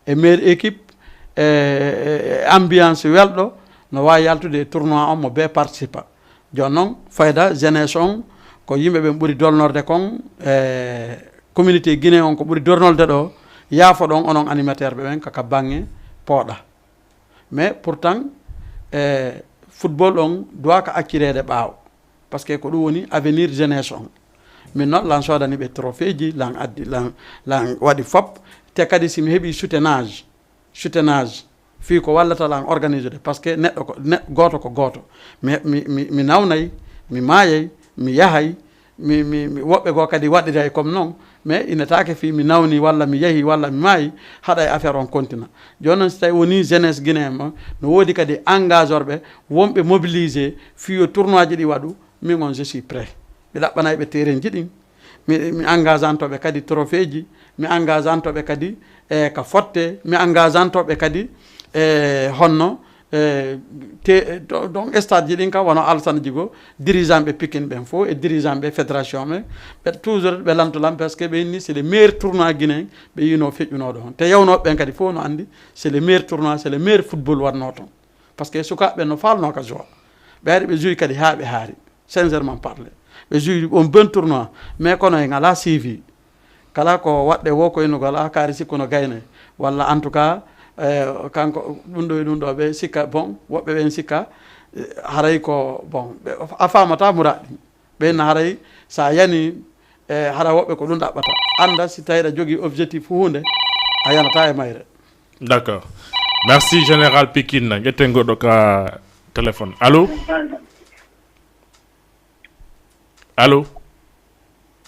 e meilleure équipe e, e, e ambiance welɗo no waawi yaltude e tournoi on mo bee participa. Jooni noon, fayda jeunesse on, ko yimɓe ɓen ɓuri dolnorde kon, e communauté Guinée on ko ɓuri dolnorde ɗo, yaafo ɗon onon animateur ɓe ɓen ka, ka baŋŋe pooɗa. Mais pourtant, e football on duwaaka accireede ɓaawo. Parce que ko ɗum woni avenir jeunesse on. Min noon, lan soodani ɓe trophée ji, lan addi, lan, lan waɗi fop. Te kadi si mi heɓi soutenage, soutenage, fii ko wallata lan organiser de, parce que neɗɗo ko, ne-, gooto ko gooto. Mi, mi, mi, mi nawnay, mi maayay, mi yahay, Mi, mi, mi, woɓɓe goo kadi waɗiray comme noon, mais ina taake fii mi nawni walla mi yahi walla mi maayi, haɗa e affaire on continue. Jooni noon, si tawi wonii jeunesse guinéen mo, no woodi kadi engagorɓe, wonɓe mobilisé fii yo tournoi ji ɗi waɗu, min on, je suis prêt. Mi ɗaɓɓanay ɓe terrain ji ɗin. Mi, mi engagantoo ɓe kadi trophée ji, mi engagantoo ɓe kadi e ka fotte, mi engagantoo ɓe kadi e honno, e, te, to, donc stade ji ɗin kam, wano Alassane Djigo, dirigeant ɓe Pikine ɓen fof e dirigeant ɓe fédération ɓe, ɓe toujours ɓe lanto lan, parce que ɓe inni c'est le meilleur tournoi guinéen ɓe yino feƴƴunoo ɗo on. Te yawnooɓe ɓen kadi fof no anndi c'est le meilleur tournoi, c'est le meilleur football waɗnoo toon. Parce que sukaaɓe ɓen no faalnoo ka joie. Ɓe ari ɓe joué kadi haa ɓe haari. Sincèrement parler. Ɓe joué on bon tournoi. Mais kono en alaa suivi. Kala ko waɗde wo ko innugol, a kaari sikkuno gayne. Walla en tout cas, eh, kanko ɗum ɗo e ɗum ɗo ɓe sikka, bon, woɓɓe ɓen sikka, eh, haray ko, bon, ɓe, a faamata muraad ɗin. Ɓen haray sa yani, eh, hara woɓɓe ko ɗum ɗaɓɓata. Annda si tawi aɗa jogii objectif huunde, a yanata e mayre. D'accord. Merci, Général Pikine. Ƴetten goɗɗo ka téléphone. Allo? Allo?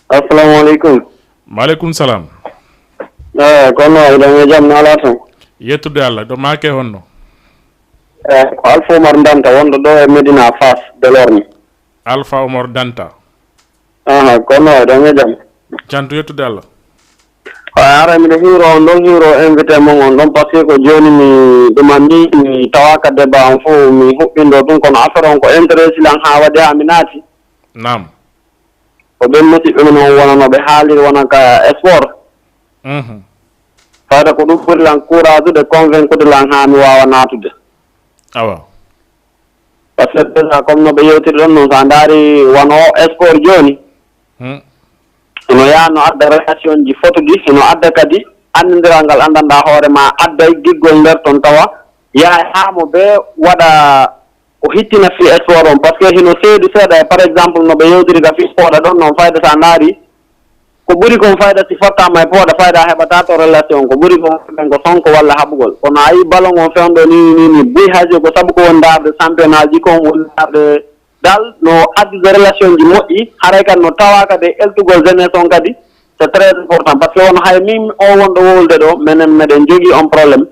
Assalamu aleykum. Maaleykum salam. Eh, kono eɗen e jam, no alaa toon? Yettude Allah. Ɗo maake honno? Eh, ko Alpha Oumar Danta, wonɗo ɗo e Médina Fass, Delorme. Alpha Oumar Danta. Aha, kono eɗen e jam. Cantu, yettude Allah. Ay, ara miɗo hiwro on ɗon, hiwro invité mon on ɗon, parce que ko jooni mi ɗumanni, mi tawaaka débat on fof, mi huɓɓindo ɗum, kono affaire on ko intérêt lan haa waɗi haa mi naati. Naam. Ko ɓen musiɓɓe men on wonano ɓe haaliri wona ka sport. Mhm. Fayda ko ɗum ɓuri lan courage de convaincre lan haa mi waawa naatude. Awa. Parce que déjà, comme no ɓe yewtiri ɗon noon, so a ndaari wano o sport jooni, Hmm. Hino yaha no adda relation ji fotuɗi, hino adda kadi anndindiral ngal anndanɗaa hoore ma, adda e giggol nder ton tawa yaha haa mo ɓe waɗa ko hittina fii sport on. Parce que hino seedu seeɗa e, par exemple, no ɓe yewtiri ka fii pooɗa ɗon noon, fayda so a ndaari, ko ɓuri kon fayda si fottaama e pooɗa, fayda a heɓataa to relation. Ko ɓuri kon ɓen ko sonko walla haɓugol. Kono a yii ballon on fewndo ni, ni, ni, buy hajo ko sabu ko woni ndaarde championnat ji kon, woni ndaarde dal no addude relation ji moƴƴi, haray kadi no tawaa kadi e eltugol jeunesse on kadi, c'est très important. Parce que won hay min o wonɗo wowlude ɗo, menen meɗen jogii on problème.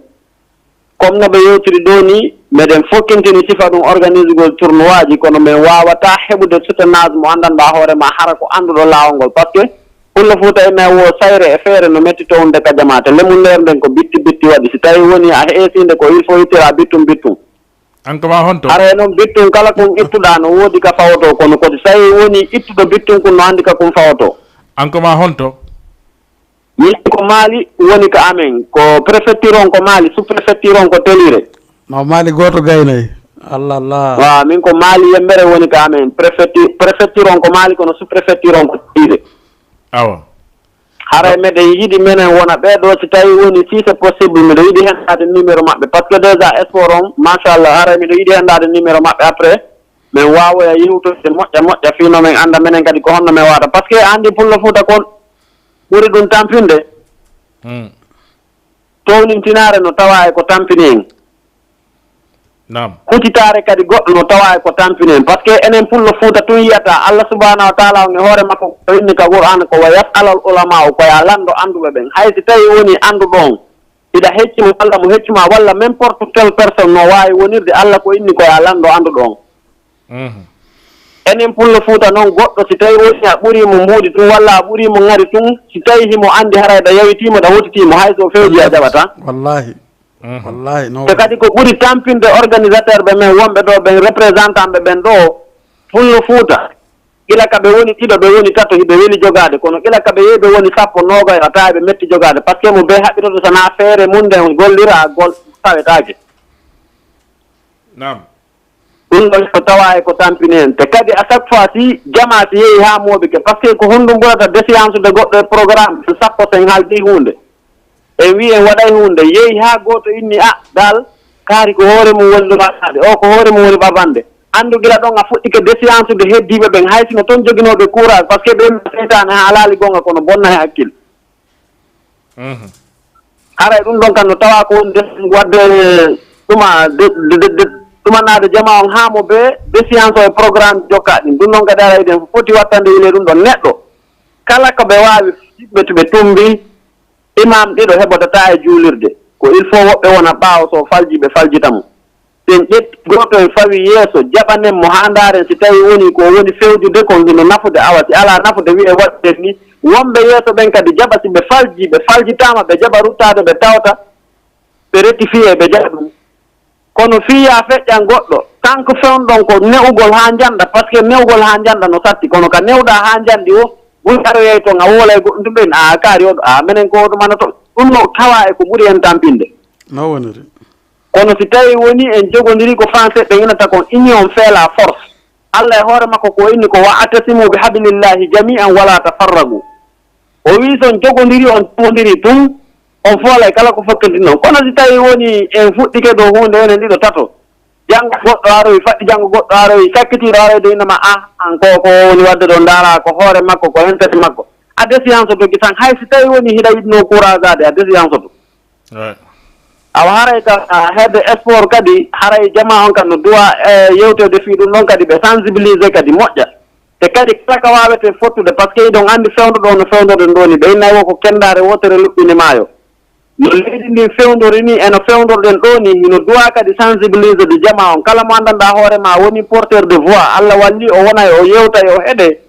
Comme no ɓe yewtiri ɗo ni, meɗen fokkintini sifa ɗum organisugol tournoi ji, kono min waawataa heɓude soutenance mo anndanɗaa hoore ma hara ko annduɗo laawol ngol. Parce que Pullo Fuuta ina e woo sayre e feere no metti townde ka jamaa, te lemundeere nden ko bitti bitti waɗi. Si tawi woni a heesinde ko, il faut ittira bittum bittum. An ko ma honto? Haray noon bittum kala kon ittuɗaa no woodi ka fawotoo, kono ko si tawi woni ittuɗo bittum kun no anndi ka kun fawotoo. An ko ma honto? Min ko Mali woni ka amen, ko préfecture on ko Mali, sous-préfecture on ko Telluré. No Mali gooto gaynay. Allah, Allah. Waaw, min ko Mali yembere woni ka amen, préfecture, préfecture on ko Mali, kono sous-préfecture on ko Telluré. Awa. Haray meɗen yiɗi menen wona ɓee ɗoo, si tawi woni, si c'est possible, miɗo yiɗi hendaade numéro maɓɓe, parce que déjà sport on, machallah, haray miɗo yiɗi hendaade numéro maɓɓe, après min waawoya yewtude moƴƴa moƴƴa fii no min annda menen kadi ko honno min waɗata. Parce que a anndi Pullo Fuuta kon ɓuri ɗum tampinde. Hmm. Townintinaare no tawaa e ko tampini en. Naam. Huccitaare kadi goɗɗo no tawaa e ko tampini en. Parce que enen Pullo Fuuta tun yiyata Allah subhanahu wa taala on e hoore makko ko inni ka Qur'an ko wa yas'alal ulama, ko ya lanndo annduɓe ɓen. Hay si tawi woni annduɗo on, hiɗa hecci mo walla mo heccu ma walla n'importe quelle personne no waawi wonirde, Allah ko inni ko ya lanndo annduɗo on. Mhm. Enen Pullo Fuuta noon, goɗɗo si tawi woni a ɓurii mo mbuuɗi tun walla a ɓurii mo ŋari tun, si tawi himo anndi haray ɗa yawitiimo, ɗa hotitii mo, hay so feeji a jaɓataa. Wallahi. Mhm. Wallahi, no. Te kadi ko ɓuri tampinde organisateur ɓe men wonɓe ɗo ɓen, représentant ɓe ɓen ɗo, Pullo Fuuta, gila ka ɓe woni ɗiɗo, ɓe woni tato, hiɓe weli jogaade, kono gila ka ɓe yehi ɓe woni sappo, noogay, a tawa ɓe metti jogaade, parce que mo bee haɓɓitoto, so na feere mum nden gollira, gol tawetaake. Naam. Ɗum ɗon ko tawaa e ko tampini en. Te kadi, à chaque fois, si jamaa si yehi haa mooɓike, parce que ko honɗum ɓurata défiance de goɗɗo e programme, sappo, so en haaldi huunde, en wii en waɗay huunde, yehi haa gooto inni, "A, dal, kaari ko hoore mum woni ɗo waɗaade, o ko hoore mum woni ɓaɓande." Anndu gila ɗon a fuɗɗike défiance de heddiiɓe ɓen, hay sino toon joginooɓe courage, parce que ɓen seytaane haalaali goonga kono bonna e hakkil. Mhm. Haray ɗum ɗon kam no tawa ko woni des-, wadde ɗuma de-, de-, de-, de-, Ɗumanaade jama on haa mo be défiance o e programme jokkaa ɗin. Ɗum ɗon kadi ara eɗen foti wattande yile ɗum ɗon neɗɗo. Kala ko ɓe waawi, yiɓɓe to ɓe tumbi, imam ɗiɗo heɓotataa e juulirde. Ko il faut woɓɓe wona ɓaawo, so falji ɓe faljita mo. Si en ƴetti gooto en fawi yeeso, jaɓanen mo haa ndaaren si tawi woni ko woni fewjude kon hino nafude. Awa si alaa nafude, wi'e waɗen ni. Wonɓe yeeso ɓen kadi jaɓa, si ɓe falji, ɓe faljitaama, ɓe jaɓa ruttaade, ɓe tawta, ɓe rectifier, ɓe jaɓa ɗum. Kono fii yaa feƴƴan goɗɗo, kanko fewnɗon ko ne'ugol haa njanɗa, parce que ne'ugol haa njanɗa no satti, kono ka ne'uɗaa haa njanɗi o, buy aroyay ton, a woolay goɗɗum ɓen, a kaari oɗo, a menen ko oɗo manoto. Ɗum no tawaa e ko ɓuri en tampinde. No woniri. Kono si tawi woni en jogodiri ko français ɓe inata kon union fait la force. Allah e hoore makko ko inni ko: "Wa atasimu bi hablillahi jami'an wala tafarragu." O wi, "Si on jogodiri, on tumodiri tun, on foolay kala ko fokkiti non." Kono si tawi woni en fuɗɗike dow huunde, enen ɗiɗo, tato, janngo goɗɗo aroyi, faɗɗi janngo goɗɗo aroyi, sakkitiiɗo aroyi dow innama, ah, an ko, ko woni waɗde ɗo, ndaara ko hoore makko, ko intérêt makko. A défiance dogi tan, hay si tawi woni hiɗa yiɗno courageade, a défiance to. Ouais. Awa haray ka, ah, hedde sport kadi, haray jama on kan no duwa, eh, yewtede fii ɗum ɗon kadi, ɓe sensibiliser kadi moƴƴa. Te kadi kala ka waaweten fottude, parce que iɗon anndi fewndo ɗo no fewndorɗen ɗo ni, ɓe innay wo ko kenndaare wootere luɓɓini maayo. No leydi ndin fewndori ni, e no fewndorɗen ɗo ni, hino duwa kadi sensibiliser de jama on. Kala mo anndanɗaa hoore ma woni porteur de voix, Allah walli o wonay, o yewtay, o heɗe.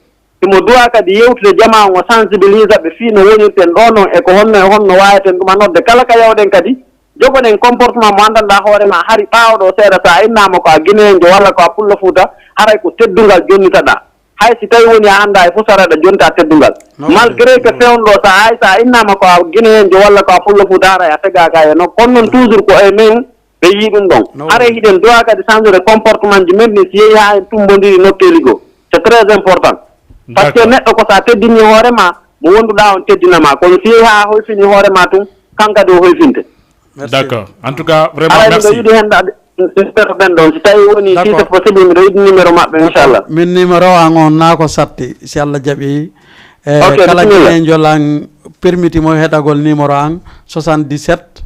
Himo duwa kadi yewtude jama on, o sensibilisa ɓe fii no wonirten ɗo non, e ko honno e honno waaweten ɗumanorde. Kala ka yawɗen kadi, jogoɗen comportement mo anndanɗaa hoore ma, hari ɓaawo ɗo seeɗa, so a innaama ko a Guinéen jo walla ko a Pullo Fuuta, haray ko teddungal jonnitaɗaa. Hay si tawi woni a anndaa e fof, so aɗa jonnita teddungal. No, malgré que, no, fewndo ɗo, so a, hay so a innaama ko a Guinéen jo walla ko a Pullo Fuuta, haray a tegaaka e non. Kono non, toujours ko e men ɓe yii ɗum ɗon. No. Haray hiɗen duwa kadi changere comportement ji men ɗin, si yehi haa en tumbondiri nokkeeli goo. C'est très important. Parce que, d'accord, neɗɗo ko so a teddini hoore ma, mo wonduɗaa on teddina ma. Kono si yehi haa a hoyfini hoore ma tun, kan kadi o hoyfinte. Merci. D'accord. En tout cas, vraiment, haray miɗo, merci, yiɗi hen ɗaade numéro ɓen ɗon. Si tawi woni, si, d'accord, c'est possible, miɗo yiɗi numéro maɓɓe, d'accord, inchallah. Min numéro an on naa ko satti, si Allah jaɓi. Eh, ok, kala bisimilla. Guinéen jo lan permiti mo heɗagol numéro an, soixante-dix-sept,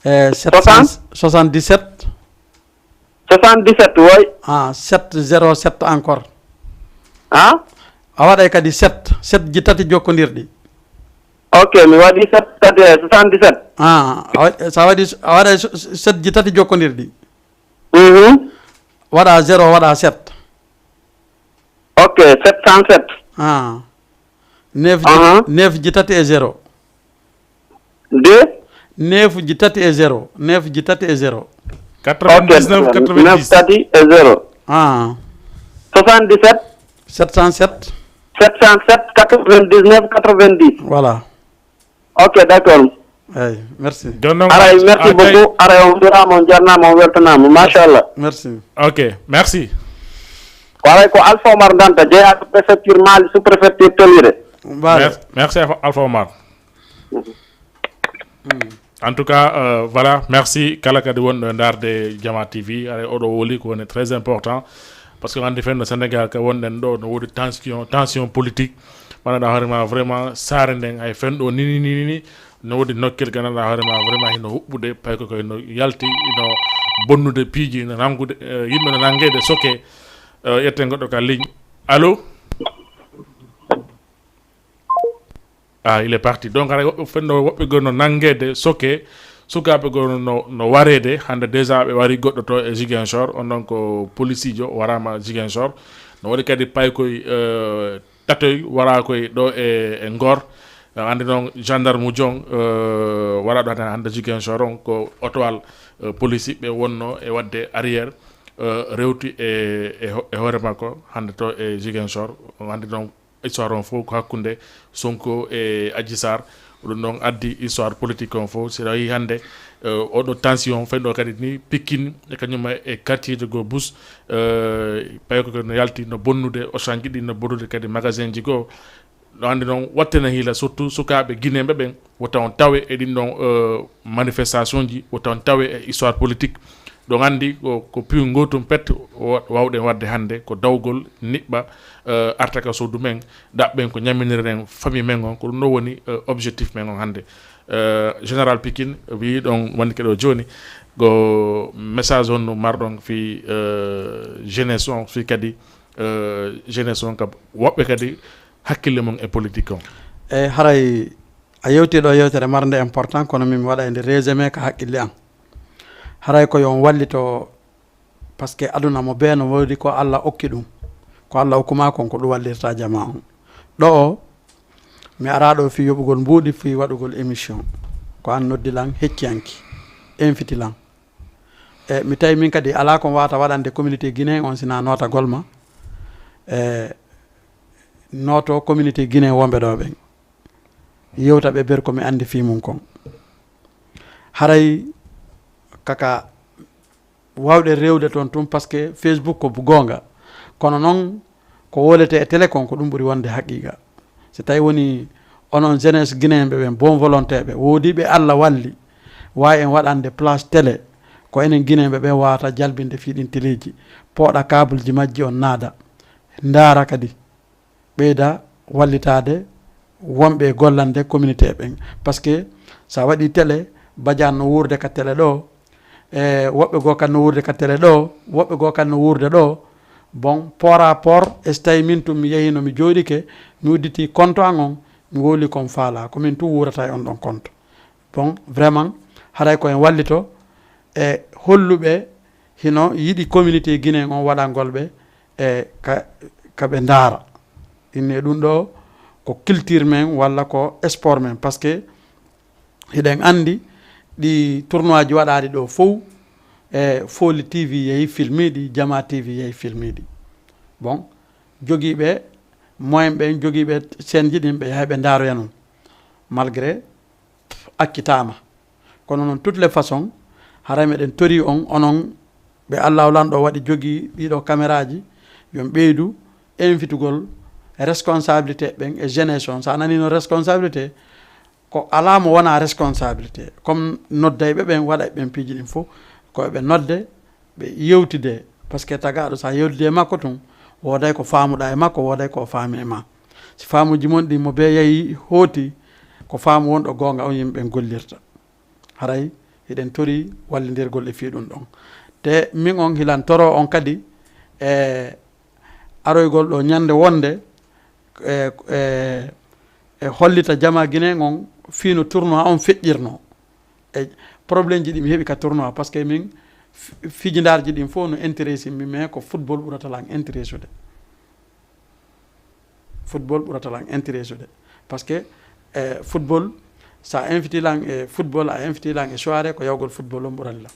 eh, sept cent, soixante? Soixante-dix-sept. Soixante-dix-sept, woy. Ah, sept zéro sept encore. Ah? A waɗay kadi sept, sept ji tati jokkondirɗi. Ok, mi waɗi sept, tati, eh, soixante-dix-sept. Ah, a waɗ-, so a waɗi, a waɗay s-, s-, sept ji tati jokkondirɗi. Mhm. Waɗa zéro, waɗa sept. Ok, sept cent sept. Ah. Neuf ji, aha, neuf ji tati e zéro. Deux? Neuf ji tati e zéro. Neuf ji tati e zéro. Ok, quatre-vingt-dix-neuf, quatre-vingt-dix. Neuf tati e zéro. Ah. Soixante-dix-sept. Sept cent sept. Sept cent sept, quatre-vingt-dix-neuf, quatre-vingt-dix. Voilà. Ok, d'accord. Eyi, merci. Jooni noon, haray, merci beaucoup. Haray, on juuraama, on jarnaama, on weltanaama. Machallah. Merci. Ok, merci. Ko haray ko Alpha Omar Danta, jeyaaɗo préfecture Mali, sous-préfecture Toliere. Mbaare. Merci, merci, Alpha Omar. En tout cas, euh, voilà, merci kala kadi wonɗo e ndaarde Jama T V. Haray oɗo woli ko woni très important, parce que anndi fenno Sénégal ka wonɗen ɗo no woodi tension, tension politique. Mbaɗa hoore ma vraiment saare nden, hay fenɗo nini, nini, ni, no woodi nokkel ganduɗa hoore ma vraiment hino huɓɓude, payko ko hino yalti, hino bonnude piiji, hino nangude, eh, yimɓe no nangeede soke, eh, ƴetten goɗɗo ka ligne. Allo? Ah, il est parti. Donc, haray woɓɓe fenno, woɓɓe goo no nangeede soke, sukaaɓe goo no, no wareede. Hannde déjà ɓe wari goɗɗo to e Ziguinchor, on ɗon ko policiijo waraama Ziguinchor. No waɗi kadi paykoy, eh, tatoy wara koy ɗo e, e Ngor. Eh, anndi noon gendarme uji on, eh, wara ɗo hannde, hannde Ziguinchor on ko otowal, eh, police ɓe wonno e waɗde arrière, eh, rewti e, e ho-, e hoore makko hannde to e Ziguinchor. Anndi noon histoire on fof ko hakkunde Sonko e Adji Sarr. Ko ɗum noon addi histoire politique on fof. Si tawi hannde, eh, oɗo tension fenɗo kadi ni Pikine e kañum e quartier ji goo bus, eh, payko ko no yalti no bonnude, Auchan ji ɗi no bonnude kadi magasin ji goo. No anndi noon wattene hiila, surtout sukaaɓe guinéen ɓe ɓen, wota on tawe e ɗin ɗon, eh, manifestation ji, wota on tawe e histoire politique. Ɗon anndi ko, ko piiw ngootum pet wa-, wawɗen waɗde hannde, ko dawgol niɓɓa, eh, arta ka suudu men, ɗaɓɓen ko ñaminirɗen famille men on, ko ɗum ɗo woni, eh, objectif men on hannde. Eh, Général Pikine, wi ɗon wonde keɗo jooni, Ko message honno marɗon fii, eh, jeunesse on, fii kadi, eh, jeunesse on ka woɓɓe kadi hakkille mum e politique on? E haray a yewti ɗo yewtere marnde important, kono min mi waɗa e nde résumé ka hakkille an. Haray ko yo on wallito, parce que aduna mo bee no woodi ko Alla okki ɗum. Ko Alla okkuma kon ko ɗum wallirta jama on. Ɗo o, mi ara ɗo fii yoɓugol mbuuɗi, fii waɗugol émission. Ko an noddi lan, hecci anki, inviti lan. E mi tawi min kadi alaa ko mi waawata waɗande communauté guinéen on si naa nootagol ma. E nooto communauté guinéen wonɓe ɗo ɓen. Yewta ɓe ber ko mi anndi fii mum kon. Haray kaka waawɗe rewde toon tun, parce que Facebook ko bu goonga. Kono noon, ko wolete e télé kon, ko ɗum ɓuri wonde haqiiqa. Si tawi woni onon jeunesse guinéen ɓe ɓen, bon volonté ɓe, woodiiɓe Alla walli, waawi en waɗande place télé, ko enen guinéen ɓe ɓen waawata jalbinde fii ɗin téléji, pooɗa kableji majji on naada, ndaara kadi, ɓeyda wallitaade wonɓe e gollande communauté ɓen. Parce que so a waɗi télé, Badiane no wuurde ka télé ɗo, e woɓɓe goo kan no wuurde ka télé ɗo, woɓɓe goo kan no wuurde ɗo. Bon, port à port, e so tawi min tun mi yehino mi jooɗike, mi udditi compte an on, mi wowli ko mi faalaa, ko min tun wuurata e on ɗon compte. Bon, vraiment, haray ko en wallito e holluɓe hino yiɗi communauté guinéen on waɗangol ɓe e ka, ka ɓe ndaara. Inne ɗum ɗo ko culture men walla ko sport men, parce que hiɗen anndi ɗi tournoi ji waɗaaɗi ɗo fow, e Foli T V yehi filmiiɗi, Jama T V yehi filmiiɗi. Bon, jogiiɓe moyen ɓen, jogiiɓe chaîne ji ɗin, ɓe yahay ɓe ndaaroya non. Malgré accitaama. Kono noon, toutes les façons, haray meɗen torii on, onon ɓe Allaahu Lanɗo waɗi jogii ɗii ɗoo kameraaji, yo on ɓeydu invitugol responsabilité ɓen e jeunesse on. So a nanii no responsabilité, ko alaa mo wonaa responsabilité. Comme noddayɓe ɓen, waɗayɓe ɓen piiji ɗin fof, ko ɓe nodde, ɓe yewtide. Parce que tagaaɗo, so a yewtidii e makko tun, wooday ko faamuɗaa e makko, wooday ko o faami e maa. Si faamuuji mon ɗin mo bee yahi hooti, ko faamu wonɗo goonga on yimɓe ɓen gollirta. Haray hiɗen torii wallindirgol e fii ɗum ɗon. Te min on hilan toroo on kadi e aroygol ɗo ñannde wonnde, e, e, e hollita jamaa Guinée on fii no tournoi on feƴƴirnoo. E problème ji ɗi mi heɓi ka tournoi, parce que min fi-, fijindaarji ɗin fof no intéressé mi, mais ko football ɓurata lan intéressude. Football ɓurata lan intéressude. Parce que, eh, football, so a inviti lan e football, a inviti lan e soirée, ko yawgol football on ɓurani lan.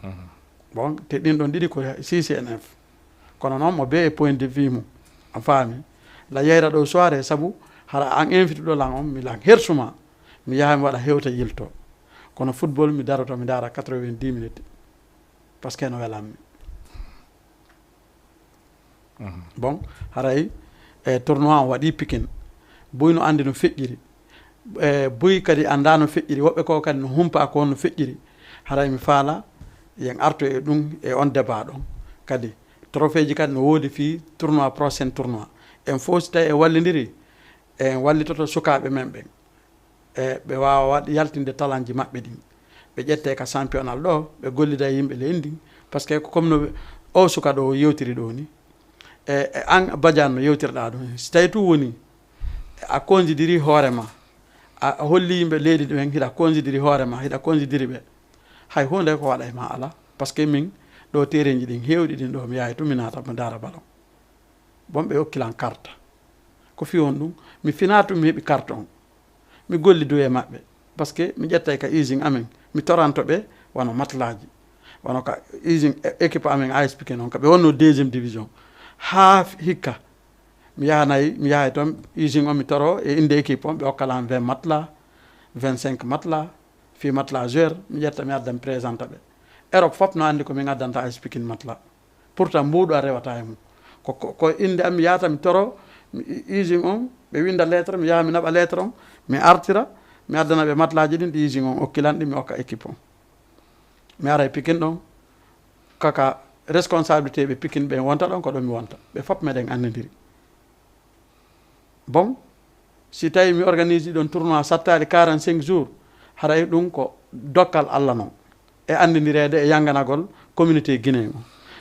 Mhm. Bon, te ɗin ɗon ɗiɗi ko C C N F. Kono noon, mo bee e point de vue mum. A faami? La yeyra ɗo soirée, sabu hara an invituɗo lan on, mi lan hersuma. Mi yaha mi waɗa hewta yilto. Kono football, mi daroto, mi ndaara quatre-vingt-dix minutes. Parce que no welammi. Mhm. Bon, haray, e tournoi on waɗi Pikin. Buy no anndi no feƴƴiri. E buy kadi anndaa no feƴƴiri. Woɓɓe ko kadi no humpa ko no feƴƴiri. Haray mi faala, yen arto e ɗum, e on débat ɗon. Kadi, trophée ji kadi no woodi fii tournoi, prochain tournoi. En fof si tawi en wallindiri, en wallitoto sukaaɓe men ɓen. E ɓe waawa waɗ-, yaltinde talanji maɓɓe ɗin. Ɓe ƴette ka championnat ɗo, ɓe gollida e yimɓe leydi ndin. Parce que ko comme no ɓe, o suka ɗo yewtiri ɗo ni. E, e an Badiane no yewtirɗa ɗum. Si tawi tun woni, a considéré hoore ma, a, a holli yimɓe leydi ɓen, hiɗa considéré hoore ma, hiɗa considéré ɓe. Hay huunde ko waɗa e ma ala. Parce que min, ɗo terrain ji ɗin heewɗi ɗin ɗo, mi yahay tun mi naata, mi ndaara ballon. Bon, ɓe okki lan carte. Ko fii honɗum? Mi finaa tun mi heɓi carte on. Mi gollidoyi e maɓɓe. Parce que mi ƴettay ka usine amen. Mi toranto ɓe wano matlaaji. Wano ka usine é-, équipe amen A S Pikine on, ka ɓe wonno deuxième division. Haa f-, hikka. Mi yahanay, mi yahay toon usine on, mi toro e innde équipe on, ɓe okka lan vingt matelas, vingt-cinq matelas, fii matelas joueur, mi ƴetta, mi adda, mi présenta ɓe. Europe fof no anndi ko min addanta A S Pikine matelas. Pourtant, mbuuɗu a rewata e mum. Ko, ko, ko innde am, mi yahata, mi toro, mi, usine on, ɓe winnda lettre, mi yaha, mi naɓa lettre on, mi artira, mi addana ɓe matlaaji ɗin, ɗi usine on okki lan ɗin, mi okka équipe on. Mi ara e Pikine ɗon, kaka responsabilité ɓe Pikine ɓen wonta ɗon, ko ɗon mi wonta. Ɓe fof meɗen anndindiri. Bon, si tawi mi organise ɗon tournoi sattaali quarante-cinq jours, haray ɗum ko dokkal Alla non. e anndidireede e yannganagol communauté guinéen o.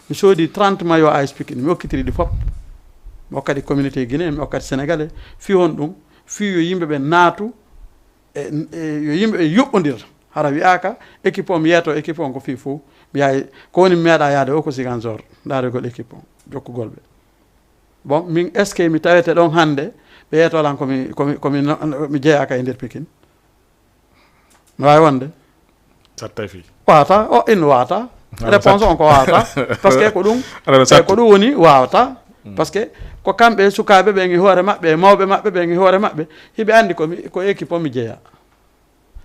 Mi soodi trente mayo A S Pikine, mi okkitiri ɗi fof. Mi okkati communauté guinéen, mi okkati sénégalais. Fii honɗum? Fii yo yimɓe ɓe naatu, e, e yo yimɓe ɓe yuɓɓondir. Hara wiyaaka, équipe o mi yeeto, équipe o ko fii fof. Mi yahay, ko woni mi meeɗa yaade o ko Ziguinchor, ndaarugol équipe o, jokkugol ɓe. Bon, min, est-ce que mi tawete ɗon hannde, ɓe yeeto lan ko mi, ko mi, ko mi no-, no-, mi jeyaaka e nder Pikine? No waawi wonde? Sattay fii. Waata, o in waata. Réponse on ko waata. Parce que ko ɗum, Aɗa e ko ɗum woni waawata. Parce que ko kamɓe sukaaɓe ɓen e hoore maɓɓe, e mawɓe maɓɓe ɓen e hoore maɓɓe, hiɓe anndi ko mi, ko équipe o mi jeya.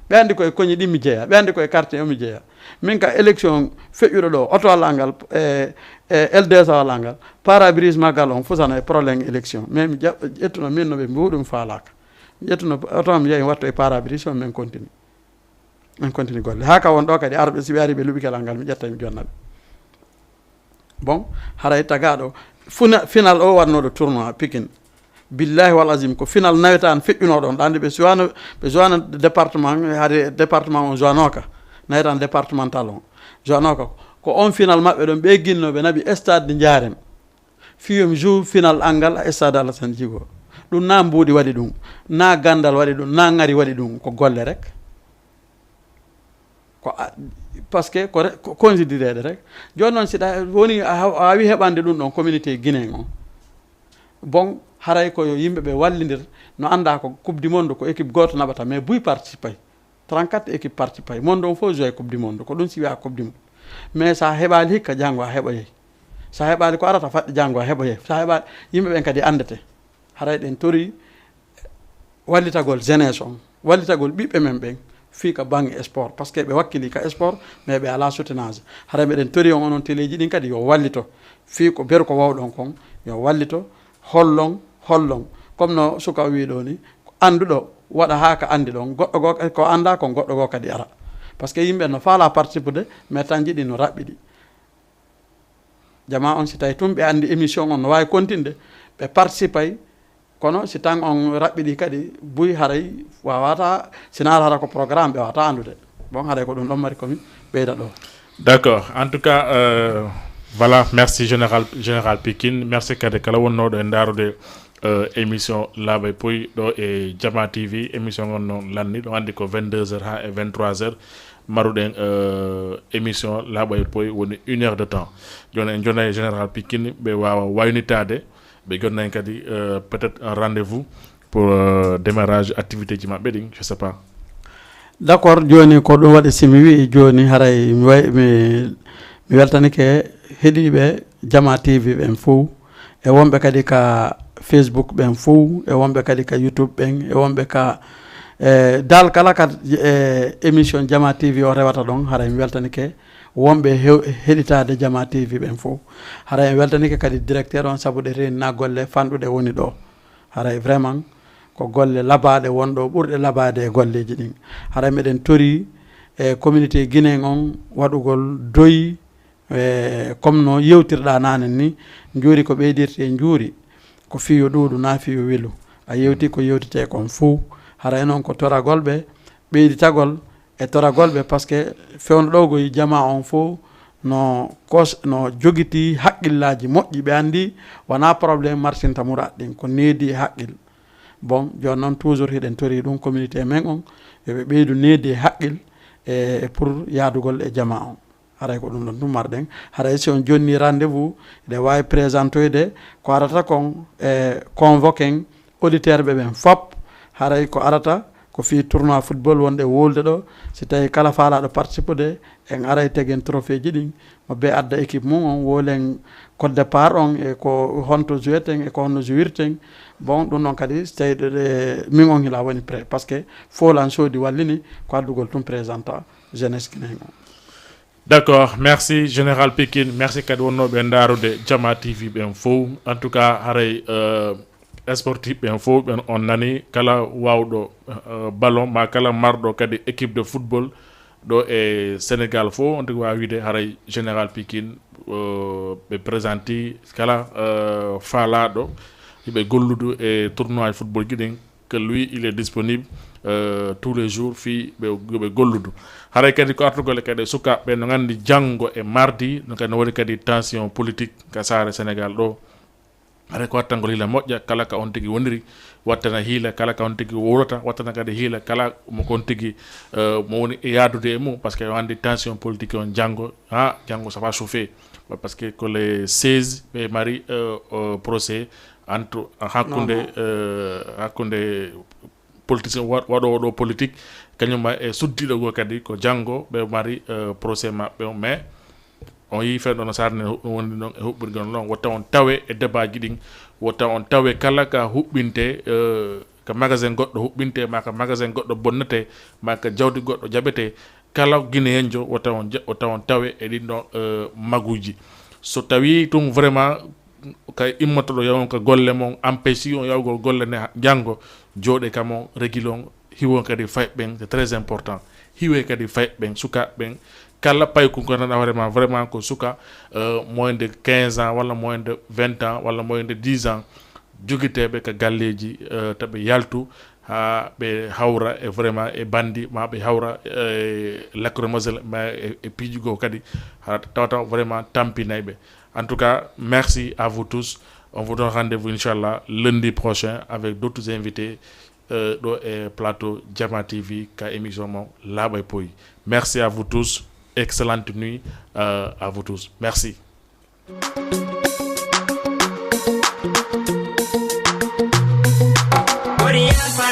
Ɓe anndi ko e koñi ɗi mi jeya, ɓe anndi ko e quartier o mi jeya. Min ka élection feƴƴuɗo ɗo, oto walla ngal, e, e L deux cent walla ngal, pare-brise maggal on fusano e problème élection. Mais mi ja-, ƴettuno min no ɓe mbuɗum faalaaka. Mi ƴettuno oto am yahi watto e pare-brise on, min continue. Min continue golle. Haa ka won ɗo kadi arɓe, si ɓe ari ɓe luɓi kelal ngal, mi ƴetta mi jonna ɓe. Bon, haray tagaaɗo, funa-, final o warnooɗo tournoi Pikine. Billahi wal azim, ko final nawetaan feƴƴunooɗo on. Ɗaande ɓe suwano, ɓe suwano département, hari département on suwanooka. Nawetaan départemental on suwanooka. Ko on final maɓɓe ɗon, ɓe ginnooɓe naɓi stade de Njaarem. Fiyum jour final angal a stade Alassane Djigo. Ɗum na mbuuɗi waɗi ɗum, na gandal waɗi ɗum, na ngari waɗi ɗum, ko golle rek. Ko a-, parce que ko re-, ko considérede rek. Jooni noon, si ɗa woni a haw-, a wawi heɓande ɗum ɗon communauté guinéen on. Bon, haray ko yo yimɓe ɓe wallindir, no annda ko coupe du monde ko équipe gooto naɓata, mais buy participay. Trente-quatre équipe participay. Monde on fof joue coupe du monde. Ko ɗum si wiya coupe du monde. Mais sa heɓali hikka, janngo a heɓoyay. Sa heɓali ko arata faɗɗi, janngo a heɓoyay. Sa heɓali, yimɓe ɓen kadi anndete. Haray ɗen tori wallitagol jeunesse on, wallitagol ɓiɓɓe men ɓen, fii ka bange sport, parce que ɓe wakkili ka sport, mais ɓe ala soutenance. Haray meɗen tori on, onon teleji ɗin kadi yo wallito, fii ko beru ko wawɗon kon, yo wallito, hollon, hollon. Comme no suka o wi ɗo ni, annduɗo waɗa haa ka anndi ɗon, goɗɗo goo ko annda kon, goɗɗo goo kadi ara. Parce que yimɓe no faala participude, mais tan jiɗi no raɓɓiɗi. Jama on, si tawi tun ɓe anndi émission on no waawi kontinde, ɓe participay, kono si tan on raɓɓiɗi kadi, buy haray wawata, sina hara ko programme ɓe wawata anndude. Bon, haray ko ɗum ɗon mari komi ɓeyda ɗo. D'accord. En tout cas, euh, voilà, merci Général, Général Pikine. Merci kadi kala wonnooɗo e ndaarude, euh, émission Laaɓa e Poy ɗo e Jama T V. Émission on noon lanni, ɗo anndi ko vingt-deux heures haa e vingt-trois heures. Maruɗen, euh, émission Laaɓa e Poy woni une heure de temps. Jooni en jonnay Général Pikine, ɓe waawa waynitaade, ɓe jonnay kadi, euh, peut-être un rendez-vous pour, euh, démarrage activité ji maɓɓe ɗin, je sais pas. D'accord, jooni ko ɗum waɗi, si mi wi'i jooni, haray mi way-, mi, mi weltanike heɗiiɓe Jama T V ɓen fow, e wonɓe kadi ka Facebook ɓen fow, e wonɓe kadi ka YouTube ɓen, e wonɓe ka, e, dal kala ka, e, émission Jama T V o rewata ɗon, haray mi weltanike wonɓe hew-, heɗitaade Jama T V ɓen fow. Haray mi weltanike kadi directeur on, sabu ɗe reenina golle fanɗuɗe woni ɗo. Haray vraiment ko golle labaaɗe won ɗo, ɓurɗe labaade e golleeji ɗin. Haray meɗen tori e communauté guinéen on waɗugol doyi, e comme no yewtirɗa nanen ni, njuuri ko ɓeydirte njuuri, ko fii yo ɗuuɗu na fii yo welu. A yewti ko yewtete kon fow. Haray noon ko toragol ɓe, ɓeyditagol e toragol ɓe, parce que fewndo ɗo goyi jama on fow no kos-, no jogiti haqqillaaji moƴƴi, ɓe anndi wona problème marsinta muraad ɗin, ko needi e haqqil. Bon, jooni noon toujours hiɗen tori ɗum communauté men on, yo ɓe ɓeydu needi e haqqil e, e pour yaadugol e jama on. Haray ko ɗum ɗon tun marɗen. Haray si on jonni rendez-vous, ɗe waawi présentoyde ko arata kon, e convoquer auditeur ɓe ɓen fop. Haray ko arata ko fii tournoi football wonɗe wolde ɗo. Si tawi kala faalaɗo participude, en aray tegen trophée ji ɗin, mo be adda équipe mum on, wolen code départ on, e ko honto joueten, e ko honno jouirten. Bon, ɗum ɗon kadi, si tawi ɗe, ɗe, min on hila woni prêt, parce que foolan soodi wallini ko addugol tun présenta jeunesse guinéen on. D'accord, merci Général Pikine, merci kadi wonnooɓe ndaarude Jama T V ɓen fow. En tout cas, haray, euh, sportif ɓen fow ɓen on nani, kala waawɗo, euh, ballon, ma kala marɗo kadi équipe de football ɗo e Sénégal fow, on tigi waawi wiide haray Général Pikine, euh, ɓe présenti kala, euh, faalaaɗo hiɓe golludu e tournoi football ji ɗin, que lui il est disponible euh, tous les jours fii ɓe ɓe golludu. Haray kadi ko artugol e kadi e sukaaɓe ɓe no nganndi janngo e mardi no kadi no woni kadi tension politique ka saare Sénégal ɗo. Haray ko wattangol hiila moƴƴa kala ka on tigi woniri, wattana hiila kala ka on tigi wowlata, wattana kadi hiila kala mo kon tigi euh, mo woni e yaadude e mum, parce que on anndi tension politique on janngo, ha janngo ça va chauffer. Parce que ko le seize ɓe mari euh, euh, procès entre hakkunde euh, hakkunde politicien wa- waɗoowo ɗo politique, kañum ma e suddiiɗo goo kadi ko janngo ɓe mari euh, procès maɓɓe on. Mais on yii fewndo no sarne ɗum woni ɗon e huɓɓirgol ɗon, wota on tawe e debaaji ɗin, wota on tawe kala ka huɓɓinte euh, ka magasin goɗɗo huɓɓinte ma ka magasin goɗɗo bonnete, ma ka jawdi goɗɗo jaɓete. Kala guinéenjo wota on ja- wota on tawe e ɗin ɗon euh, maguuji. So tawi tun vraiment ka immotoɗo yawon ka golle mon empêche on yawgol golle ne janngo, jooɗe kam on régile on, hiwon kadi fayɓe ɓen, c'est très important. Hiwe kadi fayɓe ɓen, sukaaɓe ɓen, kala payku ko nana hoore ma vraiment ko suka euh, moins de quinze ans walla moins de vingt ans walla moins de dix ans, jogiteeɓe ka galleeji euh, taɓe yaltu, ha ɓe hawra e vraiment e bandi ma ɓe hawra e lacrymogène ma e, e piiji goo kadi, ha tawata vraiment tampinay ɓe. En tout cas, merci à vous tous. On vous donne rendez-vous, Inch'Allah, lundi prochain avec d'autres invités euh, ɗo e plateau Jama T V ka émission mon Laaɓa e Poyi. Merci à vous tous. Excellente nuit euh, à vous tous. Merci.